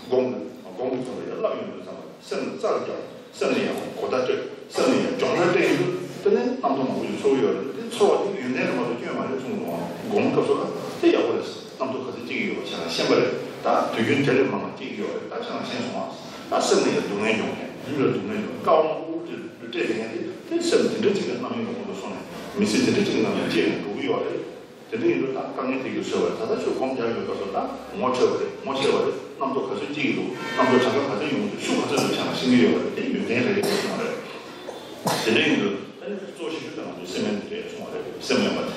སྒོམ་སྒོམ་གྱི་ཚུལ་ལ་ཡང་བསླབ་ཡོང་དུས་ཙམ་པ་སེམས་ལ་རྩལ་རྒྱག་སེམས་ལ་ཡང་གོ་བརྡ་སྤྲད། སེམས་ལ་ཡང་སྦྱོང་བརྡར་སྤྲད་ཡོང་དུས་དེ་ནས་རྣམ་རྟོག་མང་པོ་ཞིག་ཚོར་གྱི་ཡོད་རེད། དེ་ཚོར་བ་དེ་ཡོན་ཏན་རེད་མ་གཏོགས་སྐྱོན་མ་རེད་གསུངས་འདུག་ཨང་། སྒོམ་སྐབས་སུ་ལ་དེ་ཡག་པོ་རེད། རྣམ་རྟོག་ག་ཚོད་སྐྱེ་གི་ཡོད་པ་ཁྱེད་རང་ཤེས་པ་རེད། ད་དུས་རྒྱུན་དེ་ལས་མང་བ་སྐྱེ་གི་ཡོད་རེད། ད་ཁྱེད་རང་ཤེས་སོང་ཨང་། ད་སེམས་ལ་ཡང་སྡུག་བསྔལ་འབྱུང་མཁན། ལུས་ལ་སྡུག་བསྔལ་འབྱུང་མཁན། དཀའ་བ་མང་པོ་ཅིག་ལུས་སྤྲད་བསྡད་མཁན་དེ་དེ་སེམས་དེ་འདྲ་ཅིག་གི་རྣམ་གཡེང་གི་ཁོང་དུ་སོང་ནས་མི་ཚེ་དེ་འདྲ་ཅིག་གི་ནང་ནས་སྐྱེལ་ནས་འགྲོ་གི་ཡོད་རེད། དེ་འདྲ་ཡིན་དུས་ད་དཀའ་ངལ་དེ་གིས་བཟོས་པ་རེད། ད་ལྟ་ཁྱོད་སྒོམ་རྒྱག་ཡོད་སྐབས་སུ་ད་ངོ་འཕྲོད་པ་རེད། ངོ་ཤེས་པ་རེད། རྣམ་རྟོག་ག་ཚོད་སྐྱེ་གི་འདུག་རྣམ་རྟོག་གྲངས་ཀ་ག་ཚོད་ཡོང་གི་འདུག་ཤུགས་ག་ཚོད་འདུག་ཁྱེད་རང་ཤེས་ཀྱི་ཡོད་པ་རེད། དེ་ཡོན་ཏན་རེད་གསུངས་པ་རེད། དེ་འདྲ་ཡིན་དུས་ད་ནི་གཙོ་ཆེ་ཤོས་དེ་ང་ཚོའི་སེམས་དབེན་དེ་རེད་གསུངས་པ་རེད། སེམས་དབེན་པ་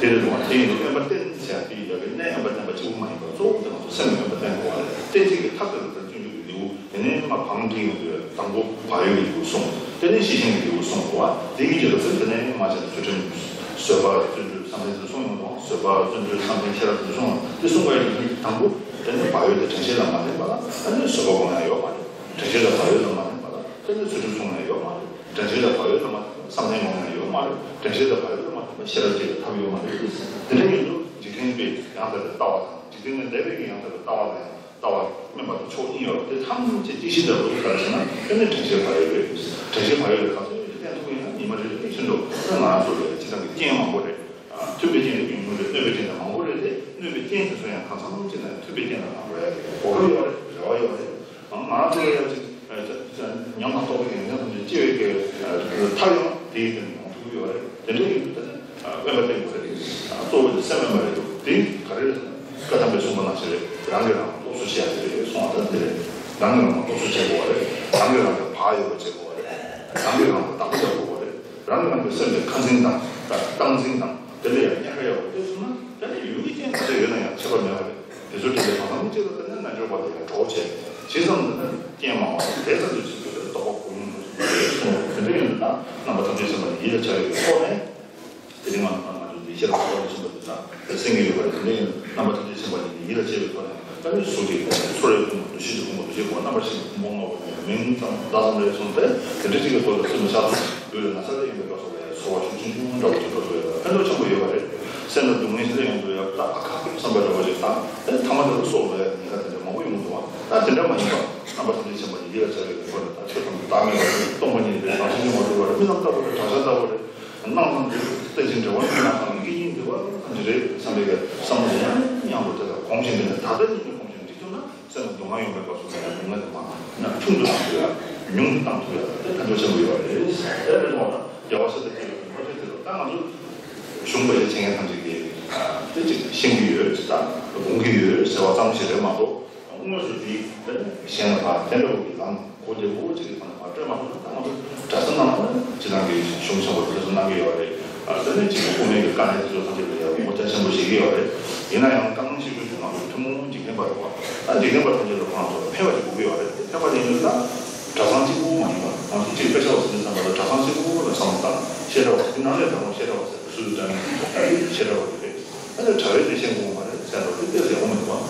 དེ་དེ་རེད་འདུག་བ། དེ་ཡིན་དུས་དབེན་པ་བསྟེན་ཟེར་ཡ་དེ་ཡ་གི་གནས་དབེན་པ་བསྟེན་པ་གཅིག་པུ་མ་ཡིན་པར་གཙོ་བོ་དེ་ང་ཚོ་སེམས་དབེན་པ་བསྟེན་དགོས་པ་རེད། བསྟེན་བྱེད་ཀྱི་ཐབས་དེ་ལ་ད་སྤྱོད་འཇུག་གི་ལེའུ། དེ་ནས་མ་བང་བསྒྲིགས་ཡོང་དུས་དང་པོ་བག་ཡོད་ཀྱི་ལེའུ་གསུངས། དེ་ནས་ཤེས་བཞིན་གྱི་ལེའུ་གསུངས་འདུག་བ། དེ་གི་རྗེས་ལ་ཚུར་དེ་ནས་མ་བྱས་ན་ཚུལ་ཁྲིམས་བཟོད་པ་བརྩོན་འགྲུས་བསམ་གཏན་ཚུལ་གསུངས་ཡོང་དུས་བཟོད་པ་བརྩོན་འགྲུས་བསམ་གཏན་ཤེས་རབ་ཚུལ་གསུངས། དེ་གསུངས་པའི་དུས་དང་པོ་དེ་ནས་བག་ཡོད་དེ་དྲན་ཤེས་ལ་མ་ལྡན་པ་ལ་དེ་ནས་བཟོད་པ་སྒོམ་ཡ་ཡོད་མ་རེད། དྲན་ཤེས་དང་བག་ཡོད་ལ་མ་ལྡན་པ་ལ་དེ་ནས་ཚུལ་ཁྲིམས་སྲུང་ཡ་ཡོད་མ་རེད། དྲན་ཤེས་དང་བག་ཡོད་ལ་མ་ལྡན་པ་ལ་བསམ་གཏན་སྒོམ་ཡ་ཡོད་མ་རེད། དྲན་ཤེས་དང་བག་ཡོད་ལ་མ་ལྡན་པ་ཤེས་རབ་སྐྱེ་བའི་ཐབས་ཡོད་མ་རེད། དེ་འདྲ་ཡིན་དུས་འཇིག་རྟེན་པའི་ཡང་དག་པའི་ལྟ་བ་དང་། འཇིག་རྟེན་ལས་འདས་པའི་ཡང་དག་པའི་ལྟ་བ་ལ་ཡང་ལྟ་བ་དམན་པ་དང་ཕྱོགས་གཉིས་ཡོད་རེད། དེ་ཐམས་ཅད་དཔྱད་གཞི་ལྟ་བུ་ག་རེ་ཟེར་ན་དེ་ནི་དྲན་ཤེས་བག་ཡོད་རེད། དྲན་ཤེས་བག་ཡོད་རེད། ག་ཚོད་ཡོད་བསྟེན་ཐུབ་ཡིན་ན་ཉི་མ་རེ་རེ་ཤིན་ཏུ་ང་རང་ཚོ་ལ་སྤྱིར་བཏང་གི་རྐྱེན་མང་པོ་རེད། མཐུན་པའི་རྐྱེན་དང་གཉོམ་པོ་རེད། གནོད་པའི་རྐྱེན་དང་མང་པོ་རེད། དེ་གནོད་པའི་རྐྱེན་དེ་ཚོ་ཡང་གང་འཚམ་ཅིག་ན་མཐུན་པའི་རྐྱེན་དང་མང་པོ་རེད། གོ་སྐབས་ཡོད་རེད། རེ་བ་ཡོད་རེད། ང་རང་ཚོ་ལ་ཡང་ཅིག་ཉམས་དང་རྟོགས་པའི་ཡོན་ཏན་ཐམས་ཅད་སྐྱེ་བའི་གི་ཐབས་ཡང་དེའི་སྟེང་ནས་ཡོང་ཐུབ་ཀྱི་ཡོད་རེད། དེ་འདྲ་ཡིན་དུས་ད་ནི་དབེན་པ་བསྟེན་དགོས་རེད། གཙོ་བོ་དེ་སེམས་དབེན་པ་རེད་འདུག་དེ་ག་རེ་རེད་ཟེར་ན་བཀའ་གདམས་པས་གསུངས་པ་ནང་བཞིན་རེད། རང་གིས་རང་ལ་རྟོག་བཟོ་བྱེད་ཡ་དེ་རེད་གསུངས་པ་ད་དེ་རེད། རང་གིས་རང་ལ་རྟོག་བཟོ་བྱེད་དགོས་པ་རེད། རང་གིས་རང་ལ་བག་ཡོད་པ་བྱེད་དགོས་པ་རེད། རང་གིས་རང་ལ་བདག་པོ་རྒྱག་དགོས་པ་རེད། རང་གིས་རང་གི་སེམས་ལ་ཁ་འཛིན་དང་ད་སྟངས་འཛིན་དང་དེ་ལ་ཡང་གཉའ་ཁ་གཡར་བ་དེ་བྱུང་ན་ད་ནི་ཡུལ་གྱི་རྐྱེན་ག་ཚོད་ཡོད་ན་ཡང་ཁྱད་པར་མེད་པ་རེད། དེ་ཚོ་དེ་ལས་གང་འཚམ་གཅིག་ལ་བརྟེན་ནས་རྣལ་འབྱོར་པ་དེ་ཡང་གྲོགས་བྱས། ཇི་ཙམ་དུ་ན་རྐྱེན་མང་བ་དང་དེ་ཙམ་དུ་ཚུལ་དུ་རྟོགས་པ་གོང་དུ་སོང་བའི་གསུང་དེ་འདྲ་ཡིན་ན། རྣམ་པ་ཐམས་ཅད་མཁྱེན་པ་ཉིད་ཡིད་ལ་བྱེད་པའི་ཐོག་ནས་དེ་རིང་ང་ང་ཚོ་འདི་ཤེས་རབ་ཐོག་ནས་ཕྱིན་པ་དེ་དག་དེ་གསན་གྱི་ཡོད་པ་རེད། དེ་འདྲ་ཡིན་ན་རྣམ་པ་ཐམས་ཅད་མཁྱེན་པ་ཉིད་ཡིད་ལ་བྱེད་པའི་ཐོག་ནས་ད་ནི་གཟུགས་ཀྱི་ཚོར་བའི་ཕུང་པོ། འདུ་ཤེས་ཀྱི་ཕུང་པོ། འདུ་བྱེད་ཀྱི་རྣམ་པར་ཤེས་ཀྱི་ཕུང་པོ་ལྔ་པོ་མིང་ཙམ་བརྡ་ཙམ་ལས་བྱུང་སྟེ་དེ་འདྲ་ཅིག་གི་ཐོག་ལ་སེམས་ལ་ཤར་སོང་། ལུས་ལ་ན་ཚ་དེ་ཡིན་པའི་སྐབས་སུ་ལ་ཡང་ཚོར་བ་ཤུགས་ཆུང་ཆུང་འདྲ་བོ་ཅིག་འགྲོ་ཐུབ་ཡོད་པ་ཕན་ཐོགས་ཆེན་པོ་ཡོད་པ་རེད། སེམས་ལ་སྡུག་བསྔལ་ཞིག་སླེབས་ཡོང་དུས་ཡང་ད་ཨ་ཁ་ཁ་བསམ་པ་འདྲ་བོ་ཞིག་དང་། ཨེ་ཐ་མ་དེ་ལ་སྲོག་ལ་ཡང་ཉེན་ཁ་དེ་འདྲ་མང་པོ་ཡོང་གི་འདུག་བ། ད་དེ་འདྲ་མ་ཡིན་པ་རྣམ་པ་ཐམས་ཅད་མཁྱེན་པ་ཉིད་ཡིད་ལ་བྱ་བའི་སྒོ་ནས་ད་ཆོས་ཐམས་ཅད་བདག་མེད་པ་སྟོང་པ་ཉིད་རེད། བྱང་ཆུབ་སྙིང་པོ་འགྲུབ་པ་རེད། རྨི་ལམ་ལྟ་བུ་རེད། བྲག་ཆ་ལྟ་བུ་རེད། སྣང་ལམ་རེད། རྟེན་ཅིང་འབྲེལ་བ་སྨིན་ལམ་དང་ཡི་གེ་གཉིས་འདུས་པ་ཐམས་ཅད་རེད་བསམ་པའི་བསམ་བློ་དེ་ཡང་ཡང་དུ་དེ་ལ་གོམས་ཤིང་དེ་ནས་ད་ལྟ་ཉིད་ནས་གོམས་ཤིང་འགྲིག་ཐུབ་ན། སེམས་ལ་སྡུག་བསྔལ་ཡོང་བའི་སྐབས་སུ་ཡང་སྡུག་བསྔལ་དེ་མ་ན་ཆུང་དུ་བཏང་ཐུབ་ཡ། ཉུང་དུ་བཏང་ཐུབ་ཡ་དེ་ཕན་ཐོགས་ཆེན་པོ་ཡོད་པ་རེད། དེ་རེད་མོ། ད་རྒྱལ་བ་སྲས་དང་བཅས་པའི་རིན་པོ་ཆེ་དེ་ལ་ད་ང་ཚོ་གཞུང་དཔེ་ཆ་འཆད་མཁན་ཐམས་ཅད་ཀྱིས་དེ་ཅིག་ཤེས་ཀྱི་ཡོད་ཅིག་དང་དགོངས་ཀྱི་ཡོད་ཟེར་བ་ཙམ་ཞིག་རེད་མ་གཏོགས། དངོས་སུ་དེ་གཞན་ལ་ཕར་དེ་འདྲ་བོ་གི་ལམ་གོ་བདེ་བོ་ཅིག་གི་ཐོག་ནས་ཕར་སྤྲད་མ་ཐུབ་ན། ད་ང་ཚོ་གྲྭ་ས་ནང་ལ་ཅི་ཐང་གི་གཞུང་ཆེན་པོ་དེ་ཚོ་གནང་གི་ཡོད་རེད། ཨ་དེ་ནས་ཅིག་དབུ་མའི་གི་དཀའ་གནད་དེ་ཚོ་ཐམས་ཅད་ལ་ཡང་ངོ་རྒྱ་ཆེན་པོ་བཞེས་ཀྱི་ཡོད་རེད། ཡིན་ན་ཡང་བཀའ་གནང་ཤེས་རྒྱུ་དེ་ང་ཚོ་ཐུན་མོང་འཇིག་རྟེན་པ་རེད་བ། ད་འཇིག་རྟེན་པ་ཐམས་ཅད་ལ་ཁོང་ཚོ་ཕན་པ་ཅིག་དགོས་ཀྱི་ཡོད་རེད། དེ་ཕན་པ་དེ་ཡིན་དུས་ད་གྲྭ་ཚང་གཅིག་པུ་མ་ཡིན་པ། ང་ཚོ་གཅིག་དཔེ་ཆ་བ་ཟིན་བསམ་པ་ལ་གྲྭ་ཚང་གཅིག་པུ་ལ་བསམ་བློ་བཏང་། བཤད་གྲྭ་བ་དེ་ནང་ལས་ད་རུང་བཤད་གྲྭ་བ་ཟེར་སུ་དུ་དྲན་བཤད་གྲྭ་བ་དེ་རེད། ཨ་ནི་གྲྭ་བའི་དེ་ཤེས་དགོས་མ་རེད་ཟེར་འགྲོ། དེ་ལྟས་ཡག་པོ་མི་འདུག་བ།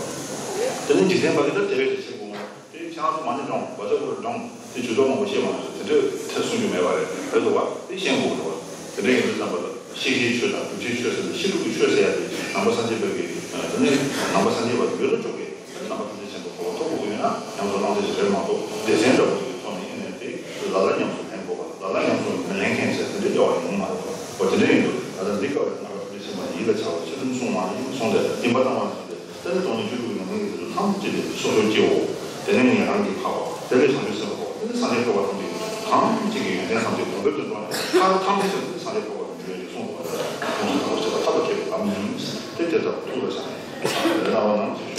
དེ་ནི་འཇིག་རྟེན་པ་གི་ད་དེ་བས་དེ་ཤེས་དགོས་མ་རེད། དེ་ཁྱེད་རང་ཚོ་མ་ཎི་བགྲང་། བཛྲ་གུ་རུ་བགྲང་། དེ་ཇུས་གཏོགས་མང་པོ་བཤད་མ་རེད། དེ་འདྲའི་ཐད་གསུང་རྒྱུ་མེད་པ་རེད། རེད་འདུག་བ། དེ་ཤེས་དགོས་འདུག་བ། དེ་འདྲ་ཡིན་དུས་ཙམ་པ་ལ་ཤེས་བྱའི་ཆོས་དང་སྒྲུབ་བྱའི་ཆོས་ཟེར་ནས་ཤེས་སྒྲུབ་ཀྱི་ཆོས་ཟེར་ཡ་དེ་ནང་པ་སངས་རྒྱས་པའི་གི་དེ་ནི་ནང་པ་སངས་རྒྱས་པ་ཡོད་དོ་ཅོག་གི་དེ་ནི་ནང་པ་ཐམས་ཅད་མཁྱེན་པའི་གོ་འཕང་ཐོབ་དགོས་ཀྱི་ཡོད་ན་ཡང་དུ་བླང་བྱ་ཞིག་རེད་མ་གཏོགས། སྡེ་ཚན་འདྲ་བོ་ཞིག་གི་ཐོག་ནས་ཡིན་ནའི་དེ་ལ་ལ་ཉམས་སུ་ལེན་དགོས་པ། ལ་ལ་ཉམས་སུ་མི་ལེན་མཁན་ཟེར་དེ་འདྲའི་སྐྱོ་བ་ཡོང་མ་རེད་དོ། འོ་དེ་འདྲ་ཡིན་དུས་ད་ལྟ་འདི་སྐབས་ལ་ནང་པ་ཐམས་ཅད་མཁྱེན་པ་ཡིད་ལ་བྱ་བ་ཆེ་འབྲིང་གསུམ་མ་ཡིན་གསུངས་ཏེ་བདེན་པ་བཏང་བ་ནས་བཟུང་སྟེ། དེ་ནས་སྟོང་ཉིད་སྤྱི་བླུགས་ཀྱི་ཉམས་ལེན་གྱི་དུས་སུ་ཐམས་ཅད་དེ་སོ་སོའི་སྐྱེ་བོ། དེ་ནས་ཉན་རང་གི་འཕགས་པ། དེ་ལས་བྱང་ཆུབ་སེམས་དཔའ་འཕགས་པ། དེ་ནས་སངས་རྒྱས་འཕགས་པ་ཐམས་ཅད་ཀྱི་ཐམས་ཅད་ཀྱི་ཡོན་ཏན་ཐམས་ཅད་གོང་འཕེལ་དུ་འགྲོ་ནས་མཐར་ཐམས་ཅད་ཀྱང་སངས་རྒྱས་འཕགས་པ་དང་འབྲེལ་བའི་གསུངས་པ་ལྟར་ཡོངས་སུ་དག་པར་བྱེད་པ་ཐབས་ལ་མཁས་པའི་ལམ་ཡིན། དེ་དེ་ལྟར་ཐུགས་ལ་བཞག་ནས་རྣ་བ་ནང་བཞིན།